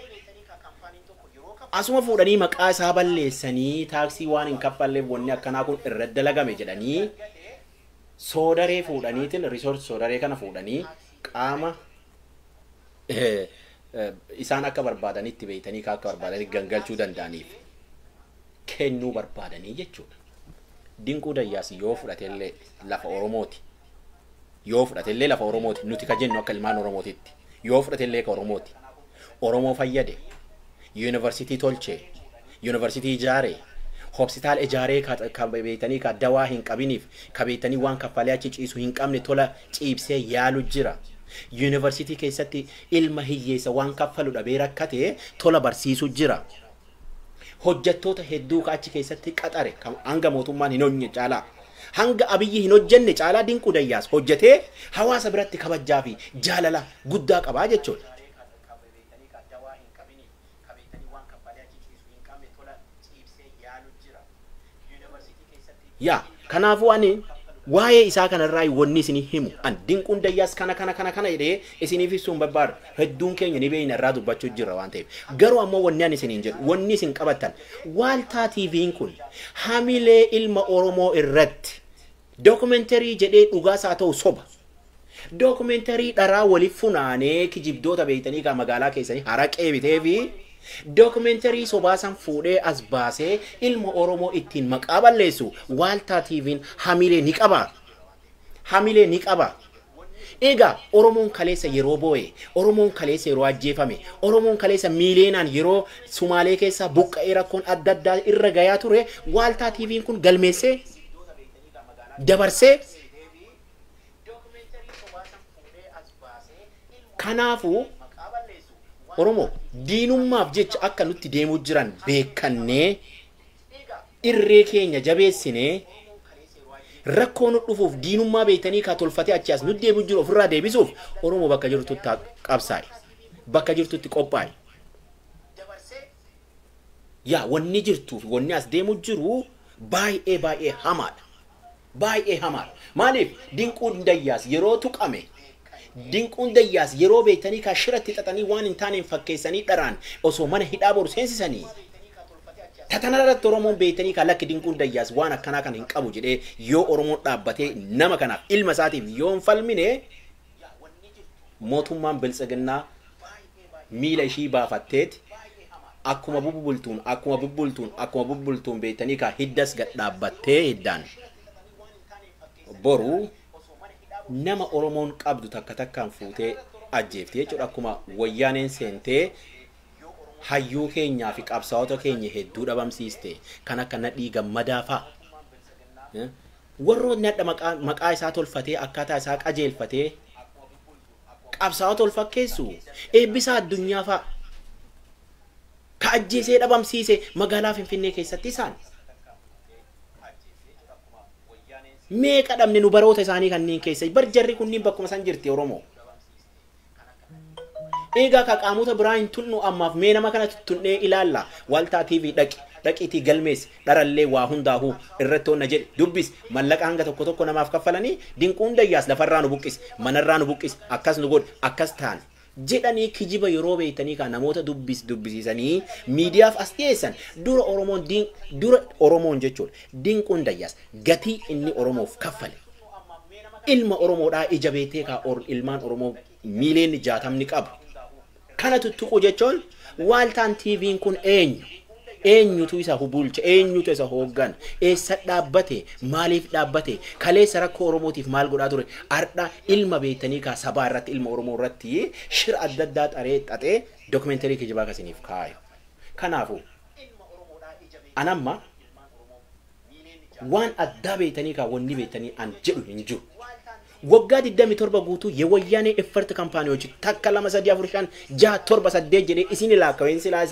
asuma fuudhanii maqaa isaa balleessanii taaksii waan hin kaffalleef wanni akkanaa kun irra dalagame jedhanii Soodaree fuudhaniitiin, riisoortii Soodaree kana fuudhanii qaama isaan akka barbaadanitti beeytanii akka barbaadanitti gangalchuu danda'aniif kennuu barbaadanii jechuudha. Dinquu Dayyaas yoo fudhatellee lafa Oromooti. Yoo fudhatellee lafa Oromooti, nuti ka jennu akka ilmaan Oromootitti. Yoo fudhatellee ka Oromooti. Oromoo fayyade. Yuunivarsiitii tolchee. Yuunivarsiitii ijaaree. Hospitaal ijaaree ka beeytanii ka dawaa hin qabiniif, ka beeytanii waan kaffalee achi ciisu hin qabne tola ciibsee yaalu jira. Yuunivarsiitii keessatti ilma hiyyeessa waan kaffalu dhabee rakkate tola barsiisu jira. Hojjettoota hedduu ka achi keessatti qaxare hanga mootummaan hin hojjenne caalaa, hanga Abiyyi hin hojjenne caalaa Dinquu Dayyaas hojjetee hawaasa biratti kabajaa fi jaalala guddaa qabaa jechuudha. Yaa kanaafuu ani waa'ee isaa kanarraa wanni isinii himu, an Dinquun Dayyaas kana kana kana kana jedhee isiniif ibsuu hin barbaadu. Hedduun keenya ni beekna, irraa dubbachuu jirra waan ta'eef. Garuu ammoo wanni ani isiniin jedhu, wanni isin qabattan, Waaltaa TV'n kun hamilee ilma Oromoo irratti dookumentarii jedhee dhugaas haa ta'u soba, dookumentarii dharaa waliif funaanee kijibdoota beeytanii kan magaalaa keessanii haraqee bitee fi dookumentarii sobaa san fuudhee as baasee ilma Oromoo ittiin maqaa balleessu, Waaltaa TV'n hamilee ni qaba. Hamilee ni qaba. Egaa Oromoon kaleessa yeroo boo'e, Oromoon kaleessa yeroo ajjeefame, Oromoon kaleessa miileenaan yeroo Sumaalee keessaa buqqa'ee rakkoon adda addaa irra gayaa ture, Waaltaa TV'n kun galmeessee dabarsee. Kanaafuu Oromoo diinummaaf jecha akka nutti deemuu jiran beekannee irree keenya jabeessinee, rakkoo nu dhufuuf diinummaa beektanii kaa tolfatee achi as nutti deemuu jiru ofirraa deebisuuf Oromoo bakka jirtutti qabsaa'e, bakka jirtutti qophaa'e. Yaa wanni jirtuuf wanni as deemuu jiru baay'ee baay'ee hamaadha. Baay'ee hamaadha. Maaliif Dinquun Dayyaas yeroo tuqame, Dinquun Dayyaas yeroo beektanii kaa shiratti xaxanii waan hin taaneen fakkeessanii dharaan osoo mana hidhaa boru seensisanii, tatana irratti Oromoon beektanii kaa lakki Dinquun Dayyaas waan akkanaa kan hin qabu jedhee yoo Oromoon dhaabbatee nama kanaaf ilma isaatiif yoo hin falmine, mootummaan biltsiginnaa miila ishii baafatteeti akkuma bubbultuun akkuma bubbultuun akkuma bubbultuun beektanii kaa hiddas gad dhaabbattee hiddaan boru nama Oromoon qabdu takka takkaan fuutee ajjeefti jechuudha. Akkuma Wayyaaneen seentee hayyuu keenyaa fi qabsaa'ota keenya hedduu dhabamsiiste, kan akka Nadhii Gammadaa fa'a. Warroonni hadha maqaa isaa tolfatee akkaataa isaa qajeelfatee qabsaa'ota ol fakkeessu Eebbisaa Addunyaa fa'a. Ka ajjeesee dhabamsiise magaalaa Finfinnee keessatti isaan. Meeqa dhabne nu baroota isaanii kanneen keessa? Bar jarri kunniin bakkuma san jirti Oromoo. Eegaa ka qaamota biraa hin tunnu ammaaf mee nama kana tunnee ilaalla. Waltaa TV dhaqi dhaqiitii galmeessi dharallee waa hundaa'uu irratti honna jedhe dubbis mallaqa hanga tokko tokko namaaf kaffalanii Dinquun Dayyaas lafarraa nu buqqis manarraa nu buqqis akkas nu godhe akkas taane jedhanii kijiba yeroo beeytanii kan namoota dubbisiisanii miidiyaaf as dhiyeessan. Dura Oromoon dura Oromoon jechuudha Dinquun Dayyaas gatii inni Oromoof kaffale ilma Oromoodhaa ija beetee kaa ilmaan Oromoo miiliyoonni 60 qabu kana tuttuqu jechuun Waaltaan TV'n kun eenyu? Eenyutu isa bulcha? Eenyutu isa hooggana? Eessa dhaabbate? Maaliif dhaabbate? Kaleessa rakkoo Oromootiif maal godhaa ture? Ardha ilma beektanii kaa sabaa irratti ilma Oromoo irratti shira adda addaa xaree xaxee dookumentarii kijibaa kasiniif kaayu. Kanaafuu anamma waan addaa beektanii kaa wanni beektanii an jedhu hin jiru. Waggaa 27 guutuu የወያኔ ኤፈርት ካምፓኒዎች takka 2 3 4 5 6 7 8 jedhee isin laakkaween silaa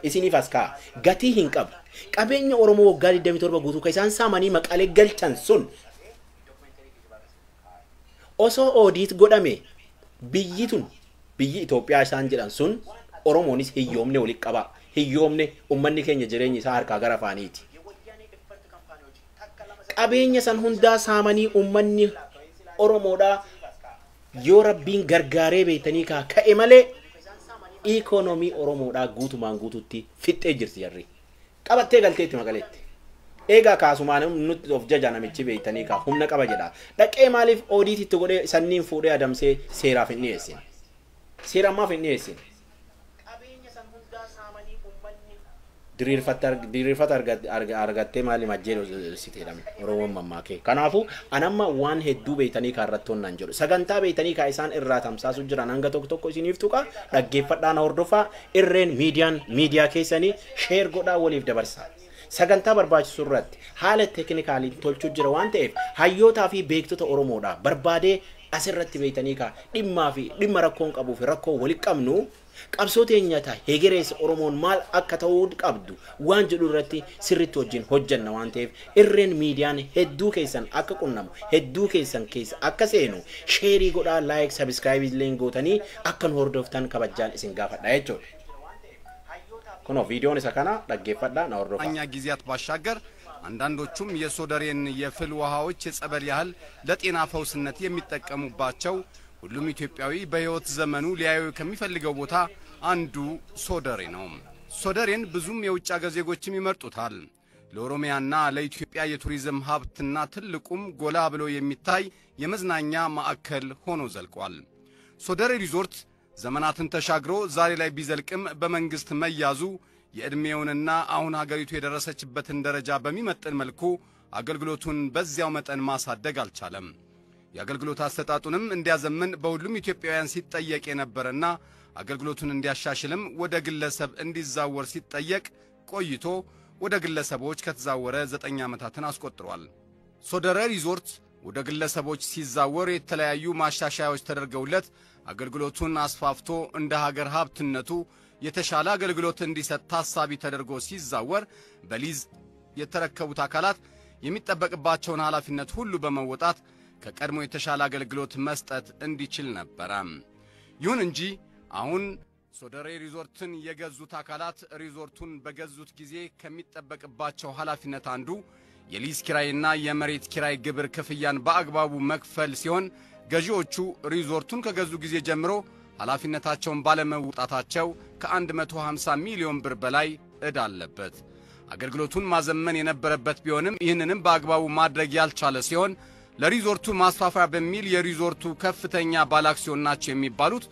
isiniif as kaa'a. Gatii hin qabu. Qabeenya Oromoo waggaa 27 guutuu kan isaan saamanii maqaalee galchan sun osoo oodiit godhame biyyi tun biyyi Itoophiyaa isaan jedhan sun Oromoonis hiyyoomne walitti qaba. Hiyyoomne uummanni keenya jireenya isaa harkaa gara afaaniiti. Qabeenya san hundaa saamanii uummanni Oromoodhaa yoo rabbiin gargaaree beektanii kaa ka'e malee ikoonoomii Oromoodhaa guutumaan guututti fixxee jirti jarri. Qabattee galteetti maqaleetti. Eegaa kaasumaan nutti of jaja namichi beektanii kaa humna qaba jedha. Dhaqee maaliif oodiititti godhee sanniin fuudhee adamsee seeraaf hin dhiyeessin? Seera ammaaf hin dhiyeessin. Diriirfata argattee maali majjeen sitti jedhame Oromoon mammaakee. Kanaafuu anamma waan hedduu beektanii kaa irratti honnaan jedhu. Sagantaa beektanii kaa isaan irraa tamsaasu jiran hanga tokko tokko isiniif tuqa dhaggeeffadhaan hordofaa irreen miidiyaan miidiyaa keessanii sheer godhaa waliif dabarsaa. Sagantaa barbaachisu irratti haala teeknikaaliin tolchuu jira waan ta'eef hayyootaa fi beektota Oromoodhaa barbaadee asirratti beektanii kaa dhimmaa fi dhimma rakkoon qabuu fi rakkoo walitti qabnu qabsoo teenyataa hegereessa Oromoon maal akka ta'uu qabdu waan jedhu irratti sirriitti wajjin hojjanna waan ta'eef irreen miidiyaan hedduu keessan akka qunnamu hedduu keessan keessa akka seenu sheerii godhaa laayik sabiskiraayibii illee gootanii akka nu hordoftan kabajaan isin gaafadha jechuudha. Kunoo viidiyoon isa kana dhaggeeffadhaa na hordofaa. እኛ ጊዜያት ባሻገር አንዳንዶቹም የሶደሬን የፍል ውሃዎች የጸበል ያህል ለጤና ፈውስነት የሚጠቀሙባቸው ሁሉም ኢትዮጵያዊ በሕይወት ዘመኑ ሊያዩ ከሚፈልገው ቦታ አንዱ ሶደሬ ነው። ሶደሬን ብዙም የውጭ አገር ዜጎችም ይመርጡታል። ለኦሮሚያና ለኢትዮጵያ የቱሪዝም ሀብትና ትልቁም ጎላ ብሎ የሚታይ የመዝናኛ ማዕከል ሆኖ ዘልቋል። ሶደሬ ሪዞርት ዘመናትን ተሻግሮ ዛሬ ላይ ቢዘልቅም በመንግስት መያዙ የእድሜውንና አሁን ሀገሪቱ የደረሰችበትን ደረጃ በሚመጥን መልኩ አገልግሎቱን በዚያው መጠን ማሳደግ አልቻለም። የአገልግሎት አሰጣጡንም እንዲያዘምን በሁሉም ኢትዮጵያውያን ሲጠየቅ የነበረና አገልግሎቱን እንዲያሻሽልም ወደ ግለሰብ እንዲዛወር ሲጠየቅ ቆይቶ ወደ ግለሰቦች ከተዛወረ 9 ዓመታትን አስቆጥሯል። ሶደሬ ሪዞርት ወደ ግለሰቦች ሲዛወር የተለያዩ ማሻሻያዎች ተደርገውለት አገልግሎቱን አስፋፍቶ እንደ ሀገር ሀብትነቱ የተሻለ አገልግሎት እንዲሰጥ ታሳቢ ተደርጎ ሲዛወር በሊዝ የተረከቡት አካላት የሚጠበቅባቸውን ኃላፊነት ሁሉ በመወጣት ከቀድሞ የተሻለ አገልግሎት መስጠት እንዲችል ነበር። ይሁን እንጂ አሁን ሶደሬ ሪዞርትን የገዙት አካላት ሪዞርቱን በገዙት ጊዜ ከሚጠበቅባቸው ኃላፊነት አንዱ የሊዝ ኪራይና የመሬት ኪራይ ግብር ክፍያን በአግባቡ መክፈል ሲሆን ገዢዎቹ ሪዞርቱን ከገዙ ጊዜ ጀምሮ ኃላፊነታቸውን ባለመውጣታቸው ከ150 ሚሊዮን ብር በላይ ዕዳ አለበት። አገልግሎቱን ማዘመን የነበረበት ቢሆንም ይህንንም በአግባቡ ማድረግ ያልቻለ ሲሆን ለሪዞርቱ ማስፋፋያ በሚል የሪዞርቱ ከፍተኛ ባለአክሲዮን ናቸው የሚባሉት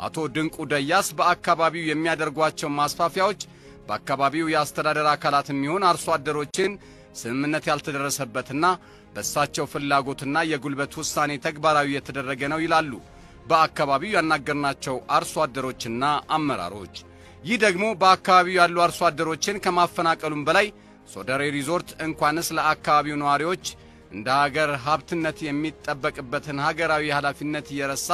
አቶ ድንቁ ደያስ በአካባቢው የሚያደርጓቸው ማስፋፊያዎች በአካባቢው የአስተዳደር አካላትም ይሁን አርሶ አደሮችን ስምምነት ያልተደረሰበትና በእሳቸው ፍላጎትና የጉልበት ውሳኔ ተግባራዊ የተደረገ ነው ይላሉ በአካባቢው ያናገርናቸው አርሶ አደሮችና አመራሮች። ይህ ደግሞ በአካባቢው ያሉ አርሶ አደሮችን ከማፈናቀሉም በላይ ሶደሬ ሪዞርት እንኳንስ ለአካባቢው ነዋሪዎች እንደ ሀገር ሀብትነት የሚጠበቅበትን ሀገራዊ ኃላፊነት እየረሳ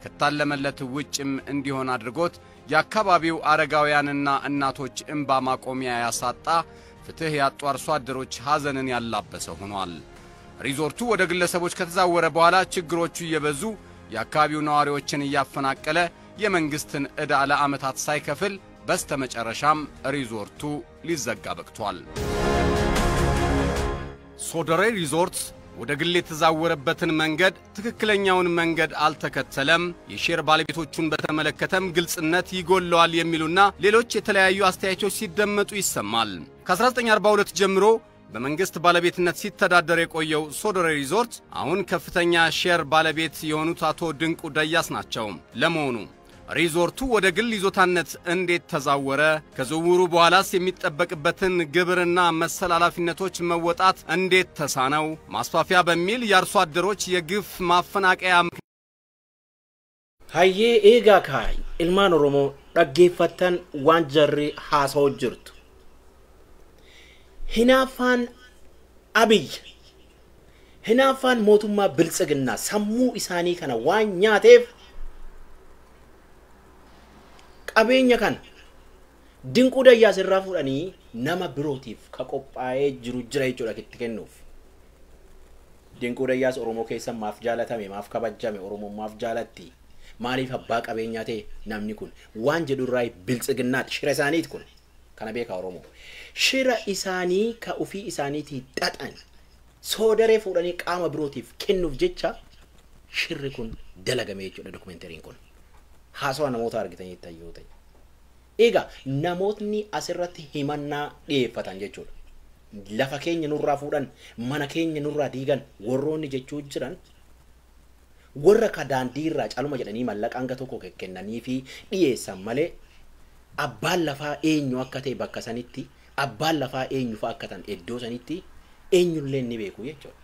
ከታለመለት ውጭም እንዲሆን አድርጎት የአካባቢው አረጋውያንና እናቶች እንባ ማቆሚያ ያሳጣ ፍትህ ያጡ አርሶ አደሮች ሀዘንን ያላበሰ ሆኗል። ሪዞርቱ ወደ ግለሰቦች ከተዛወረ በኋላ ችግሮቹ እየበዙ የአካባቢው ነዋሪዎችን እያፈናቀለ የመንግስትን ዕዳ ለዓመታት ሳይከፍል በስተመጨረሻም ሪዞርቱ ሊዘጋ በቅቷል። ሶደሬ ሪዞርት ወደ ግል የተዛወረበትን መንገድ ትክክለኛውን መንገድ አልተከተለም፣ የሼር ባለቤቶቹን በተመለከተም ግልጽነት ይጎለዋል የሚሉና ሌሎች የተለያዩ አስተያየቶች ሲደመጡ ይሰማል። ከ1942 ጀምሮ በመንግስት ባለቤትነት ሲተዳደር የቆየው ሶደሬ ሪዞርት አሁን ከፍተኛ ሼር ባለቤት የሆኑት አቶ ድንቁ ደያስ ናቸው። ለመሆኑ ሪዞርቱ ወደ ግል ይዞታነት እንዴት ተዛወረ? ከዝውውሩ በኋላስ የሚጠበቅበትን ግብርና መሰል ኃላፊነቶች መወጣት እንዴት ተሳነው? ማስፋፊያ በሚል የአርሶ አደሮች የግፍ ማፈናቀያ Hayyee, eegaa kaa ilmaan Oromoo dhaggeeffattan, waan jarri haasa'u jirtu. Hinaaffaan Abiy, hinaaffaan mootummaa Biltsiginnaa sammuu isaanii kana waan nyaateef qabeenya kana Dinquu Dayyaas irraa fuudhanii nama birootiif ka qophaa'ee jiru jira jechuudha itti kennuuf. Dinquu Dayyaas Oromoo keessa maaf jaalatame, maaf kabajame, Oromoo maaf jaalatti, maaliif abbaa qabeenyaa ta'e namni kun waan jedhu irraa Biltsiginnaadha. Shira isaaniiti kun, kana beekaa Oromoo. Shira isaanii ka ofii isaaniitii xaxan Soodaree fuudhanii qaama birootiif kennuuf jecha shirri kun dalagame jechuudha dokumentariin kun. Haasawaa namoota argitanii yoo ta'e. Egaa namootni asirratti himannaa dhiyeeffatan jechuudha. Lafa keenya nurraa fuudhan, mana keenya nurraa diigan warroonni jechuu jiran warra ka daandii irraa caluma jedhanii mallaqa hanga tokko kennanii fi dhiyeessan malee abbaan lafaa eenyu akka ta'e bakka sanitti, abbaan lafaa eenyu fa'a akka ta'an iddoo sanitti eenyullee ni beeku jechuudha.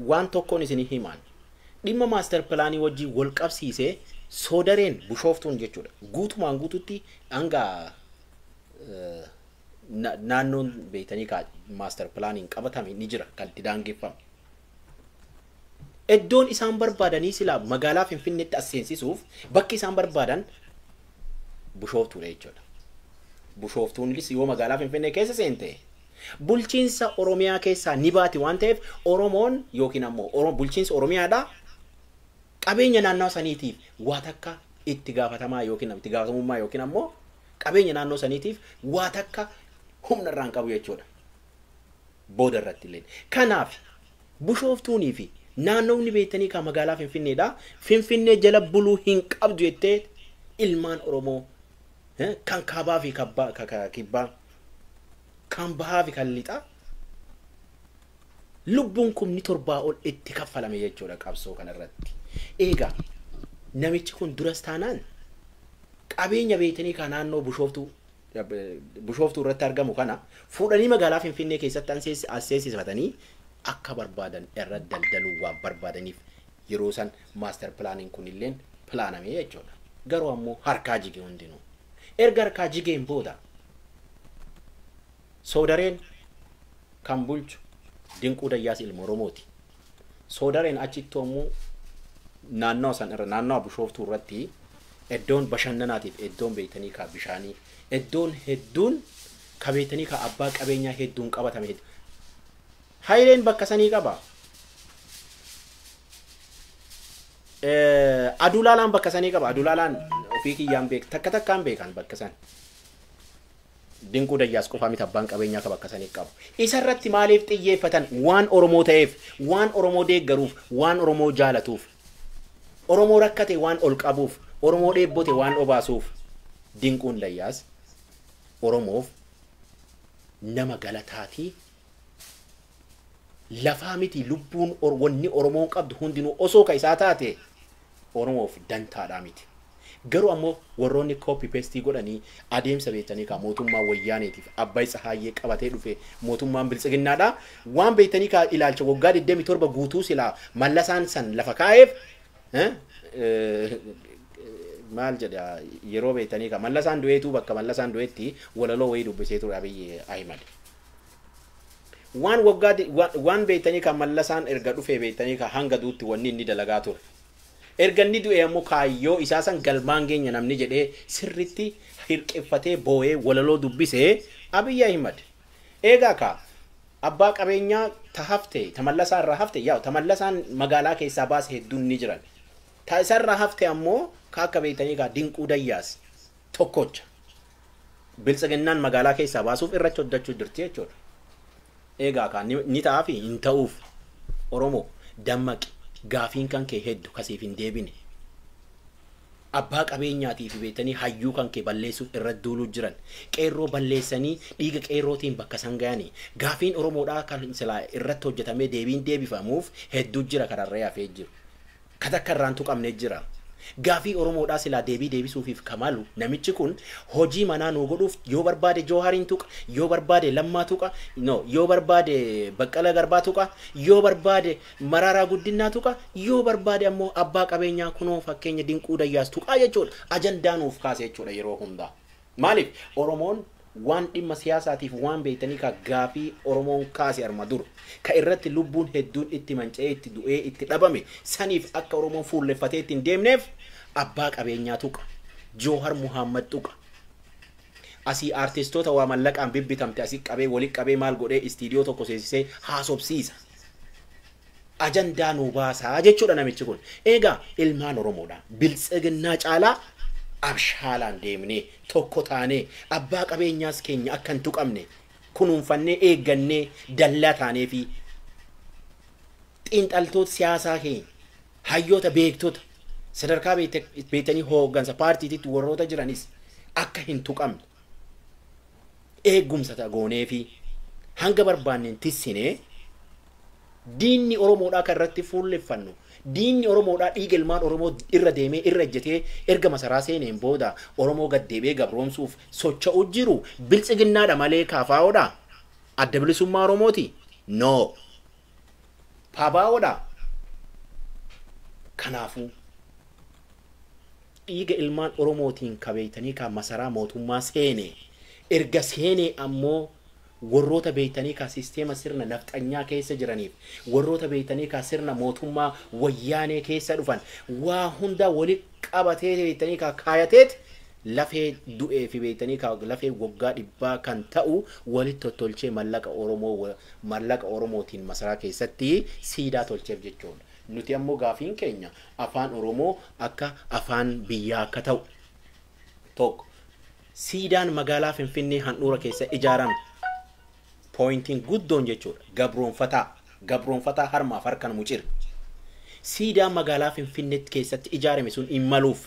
Waan tokkoon isin himaan, dhimma master planii wajjin wal qabsiisee Soodareen Bushooftuun jechuudha. Guutumaan guututti hanga naannoon beektanii kaa master planiin qabatame ni jira kan itti daangeffame. Iddoon isaan barbaadanii silaa magaalaa Finfinneetti as seensisuuf bakki isaan barbaadan Bushooftuudha jechuudha. Bushooftuunis yoo magaalaa Finfinnee keessa seente bulchiinsa Oromiyaa keessaa ni baati waan ta'eef Oromoon yookiin ammoo bulchiinsa Oromiyaadhaa qabeenya naannoo saniitiif waa takka itti gaafatamaa yookiin itti gaafatamummaa yookiin ammoo qabeenya naannoo saniitiif waa takka humna irraan qabu jechuudha. Booda irratti illee. Kanaaf Bushooftuunii fi naannoonni beektanii kan magaalaa Finfinneedha. Finfinnee jala buluu hin qabdu jettee ilmaan Oromoo kan kaabaa fi kibbaa, kan bahaa fi kan lixaa lubbuun 7,000 ol itti kaffalame jechuudha qabsoo kanarratti. Egaa namichi kun duras taanaan qabeenya beektanii kan naannoo Bushooftuu irratti argamu kana fuudhanii magaalaa Finfinnee keessatti as seensisifatanii akka barbaadan irra daldaluu waan barbaadaniif yeroo san master planiin kunilleen pilaaname jechuudha. Garuu ammoo harkaa jige hundinuu. Erga harkaa jigeen booda Soodareen kan bulchu Dinquu Dayyaas ilma Oromooti. Soodareen achitti ammoo naannoo san irra, naannoo Bushooftuu irratti iddoon bashannanaatiif, iddoon beektanii ka bishaanii, iddoon hedduun ka beektanii ka abbaa qabeenyaa hedduun qabatame. Hayileen bakka sanii qaba. Adulaalaan bakka sanii qaba. Adulaalaan ofii kiyyaan beek, takka takkaan beekan bakka san. Dinquu Dayyaas qofaa miti abbaan qabeenyaa ka bakka sanii qabu. Isarratti maaliif xiyyeeffatan? Waan Oromoo ta'eef, waan Oromoo deeggaruuf, waan Oromoo jaalatuuf, Oromoo rakkate waan ol qabuuf, Oromoo dheebote waan obaasuuf Dinquun Dayyaas Oromoof nama galataatii. Lafaa miti lubbuun wanni Oromoon qabdu hundinuu osoo ka isaa taate Oromoof dantaadhaa miti. Garuu ammoo warroonni copy paste godhanii adeemsa beektanii ka mootummaa Wayyaaneetiif Abbay Tsahaayyee qabatee dhufe mootummaan Biltsiginnaadha. Waan beektanii ka ilaalcha waggaa 27 guutuu silaa Mallasaan san lafa kaa'eef, maal jedha, yeroo beektanii ka Mallasaan du'eetu bakka Mallasaan du'eetti walaloo wayii dubbisee ture Abiyyi Ahimad. Waan waggaa waan beektanii ka Mallasaan erga dhufee beektanii ka hanga duutti wanni inni dalagaa ture. Erga inni du'e ammoo kaayyoo isaa san galmaan geenya namni jedhee sirritti hirqiffatee boo'ee walaloo dubbisee Abiyyi Ahimad. Eegaa ka Abbaa qabeenyaa ta hafte ta Mallasaa irraa hafte, yaa ta Mallasaan magaalaa keessaa baase hedduun ni jiran. Ta isarraa hafte ammoo ka akka beektanii kaa Dinquu Dayyaas tokkocha. Biltsiginnaan magaalaa keessaa baasuuf irratti hojjechuu jirti jechuudha. Egaa kaa ni ta'aa fi hin ta'uuf. Oromoo dammaqi, gaafiin kan kee heddu kasiif hin deebine. Abbaa qabeenyaatii fi beektanii hayyuu kan kee balleessuuf irratti duuluu jiran. Qeerroo balleessanii dhiiga qeerrootiin bakka san ga'anii. Gaafiin Oromoodhaa kan silaa irratti hojjetamee deebiin deebifamuuf hedduu jira kararree hafee jiru. Ka takka irraan tuqamne jira. Gaafii Oromoodhaa silaa deebii deebisuufiif kamalu namichi kun hojii manaa nuu godhuuf yoo barbaade Joohariin tuqa, yoo barbaade Lammaa tuqa, no, yoo barbaade Baqqala Garbaa tuqa, yoo barbaade Maraaraa Guddinaa tuqa, yoo barbaade ammoo abbaa qabeenyaa kunoo fakkeenya Dinquu Dayyaas tuqaa jechuudha. Ajandaa nuuf kaase jechuudha yeroo hundaa. Maaliif Oromoon waan dhimma siyaasaatiif waan beektanii ka gaafii Oromoon kaase arma dur ka irratti lubbuun hedduun itti manca'ee itti du'ee itti dhabame saniif akka Oromoon fuulleffatee itti hin deemneef abbaa qabeenyaa tuqa, Joohar Muhammad tuqa. Asii aartistoota waa mallaqaan bibbitamte asii qabee walitti qabee maal godhee istiidiyoo tokko seensisee haasobsiisa. Ajandaa nuu baasaa jechuudha namichi kun. Egaa ilmaan Oromoodha. Biltsiginnaa caalaa abshaalaan deemnee tokko taanee abbaa qabeenyaas keenya akka hin tuqamne kunuunfannee eeggannee dallaa taanee fi xiinxaltoota siyaasaa keenya hayyoota beektota sadarkaa beektanii hooggansa paartiititti warroota jiranis akka hin tuqamne eegumsa goonee fi hanga barbaanneen tissinee diinni Oromoodhaa kan irratti fuulleffannu. Diinni Oromoodhaa dhiiga ilmaan Oromoo irra deemee irra ejjetee erga masaraa seeneen booda Oromoo gad deebi'ee gabroomsuuf socho'u jiru biltsiginnaadha malee kaafaa'oodha. Adda bilisummaa Oromooti? No. Paabaa'oodha. Kanaafuu dhiiga ilmaan Oromootiin kabeeytanii ka masaraa mootummaa seene erga seenee ammoo warroota beektanii ka sisteema sirna nafxanyaa keessa jiraniif warroota beektanii ka sirna mootummaa wayyaanee keessa dhufan waa hunda wali qabatee beektanii ka kaayateet lafee du'ee fi beektanii ka lafee waggaa dhibbaa kan ta'u walitti tottolchee mallaqa Oromootiin masaraa keessatti siidaa tolcheef jechuudha. Nuti ammoo gaafiin keenya afaan Oromoo akka afaan biyyaa akka ta'u tokko siidaan magaalaa Finfinnee handhuura keessa ijaarame pooyintiin guddoon jechuudha. Gabroonfataa harmaaf harkaan mucira. Siidaan magaalaa Finfinnee keessatti ijaarame sun hin maluuf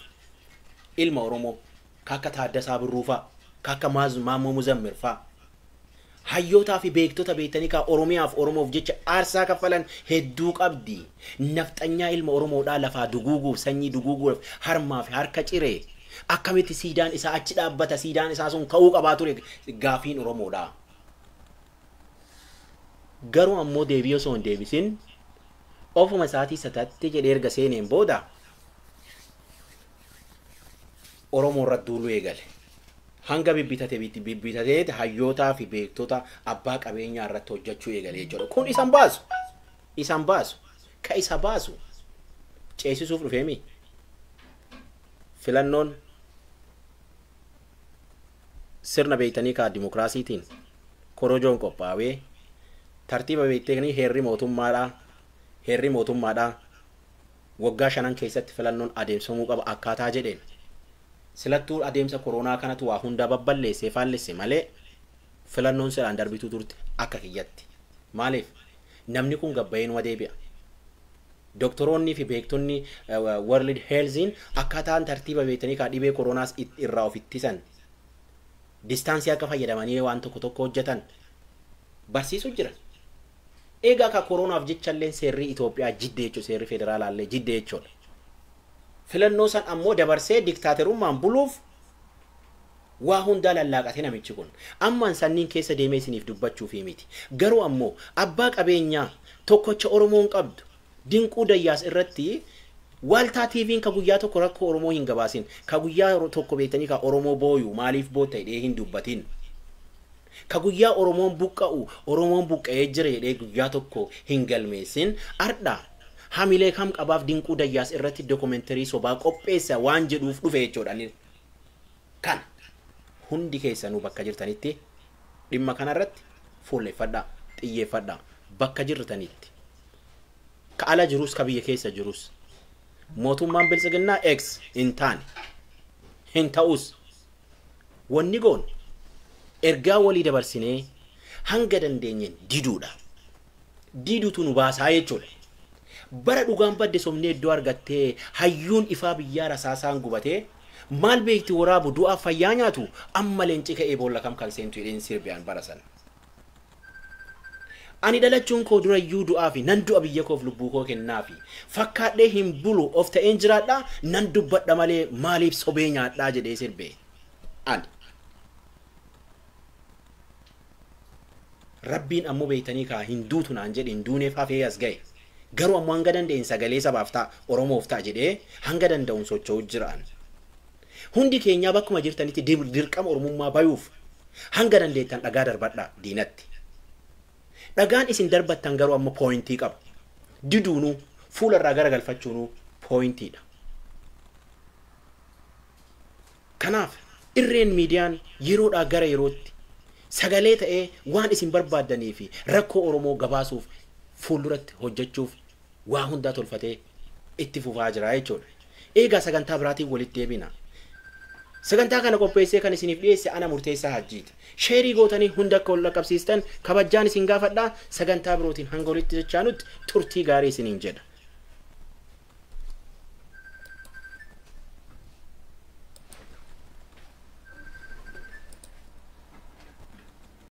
ilma Oromoo kakka Taaddasaa Birruu fa'a, kakka Maammoo Muzammir fa'a. Hayyootaa fi beektota beektanii ka Oromiyaaf Oromoof jecha aarsaa kaffalan hedduu qabdi. Nafxanyaa ilma Oromoodhaa lafaa duguuguuf sanyii duguuguuf harmaa fi harka ciree akkamitti siidaan isaa achi dhaabbata, siidaan isaa sun ka'uu qabaa ture gaafiin Oromoodhaa. Garuu ammoo deebii osoo hin deebisin ofuma isaatii satatti jedhee erga seeneen booda Oromoo irratti duuluu eegale. Hanga bibbitatee hayyootaa fi beektota abbaa qabeenyaa irratti hojjechuu eegale jechuudha. Kun isan baasu. Isan baasu. Ka isa baasu ceesisuuf dhufeemi. Filannoon sirna beektanii kaa dimokiraasiitiin korojoon qophaa'ee tartiiba beektanii heerri mootummaadhaa waggaa 5 keessatti filannoon adeemsifamuu qaba akkaataa jedheen. Silattuu adeemsa koronaa kanatu waa hunda babballeessee faallesse malee filannoon silaan darbituu turte akka kiyyatti. Maaliif namni kun gabbayeen wa deebi'a. Doktoroonni fi beektonni World Healthiin akkaataan tartiiba beektanii kaa dhibee koronaas irraa of ittisan distaansii akka fayyadamanii waan tokko tokko hojjetan barsiisuu jira. Egaa ka koronaaf jechallee seerri Itoophiyaa jidde jechuudha, seerri federaalaallee jidde jechuudha. Filannoo san ammoo dabarsee diktaaterummaan buluuf waa hundaa lallaaqate namichi kun. Ammaan sanniin keessa deemee isiniif dubbachuufi miti. Garuu ammoo abbaa qabeenyaa tokkocha Oromoon qabdu Dinquu Dayyaas irratti Waaltaa TV'n ka guyyaa tokko rakkoo Oromoo hin gabaasin, ka guyyaa tokko beektanii ka Oromoo booyu maaliif bootta jedhee hin dubbatin. Ka guyyaa Oromoon buqqa'u Oromoon buqqa'ee jira jedhee guyyaa tokko hin galmeessin. Ardha hamilee kam qabaaf Dinquu Dayyaas irratti dookumentarii sobaa qopheessa waan jedhuuf dhufe jechuudha. Kan hundi keessanuu bakka jirtanitti dhimma kanarratti fuulleffadhaa. Xiyyeeffadhaa bakka jirtanitti. Ka ala jirus ka biyya keessa jirus. Mootummaan biltsiginnaa X hin taane. Hin ta'us. Wanni goon ergaa walii dabarsinee hanga dandeenyeen diduudha. Diduutu nu baasaa jechuudha. Bara dhugaan badde somnee iddoo argattee hayyuun ifaa biyyaa rasaasaan gubatee maal beekti waraabu du'aa fayyaa nyaatu amma leenci ka'ee boolla kam kan seentu jedheen sirbiyaan bara sana. Ani dhalachuun koo durayyuu du'aa fi nan du'a biyya koof lubbuu koo kennaafi fakkaadhee hin bulu of ta'een jiraadhaa nan dubbadha malee maaliif sobee nyaadhaa jedhee sirbee. Ani. Rabbiin ammoo beektanii kaa hin duutu naan jedhe hin duuneef hafee as ga'e. Garuu ammoo hanga danda'een sagalee sabaaf ta'a Oromoof ta'a jedhee hanga danda'uun socho'u jiraan. Hundi keenyaa bakkuma jirtanitti dirqama Oromummaa bayuuf hanga dandeettan dhagaa darbadhaa diinatti. Dhagaan isin darbattan garuu amma pooyintii qaba. Diduunuu fuularraa garagalfachuunuu pooyintiidha. Kanaaf irreen miidiyaan yeroodhaa gara yerootti sagalee ta'ee waan isin barbaaddanii fi rakkoo Oromoo gabaasuuf fuulduratti hojjechuuf waa hundaa tolfatee itti fufaa jira jechuudha. Eegaa sagantaa biraatiin walitti deebina. Sagantaa kana qopheessee kan isiniif dhiyeesse ana Murteessaa Hajjiiti. Sheerii gootanii hunda akka wal qaqqabsiistan kabajaan isin gaafadhaa. Sagantaa birootiin hanga walitti jechaanutti turtii gaarii isiniin jedha.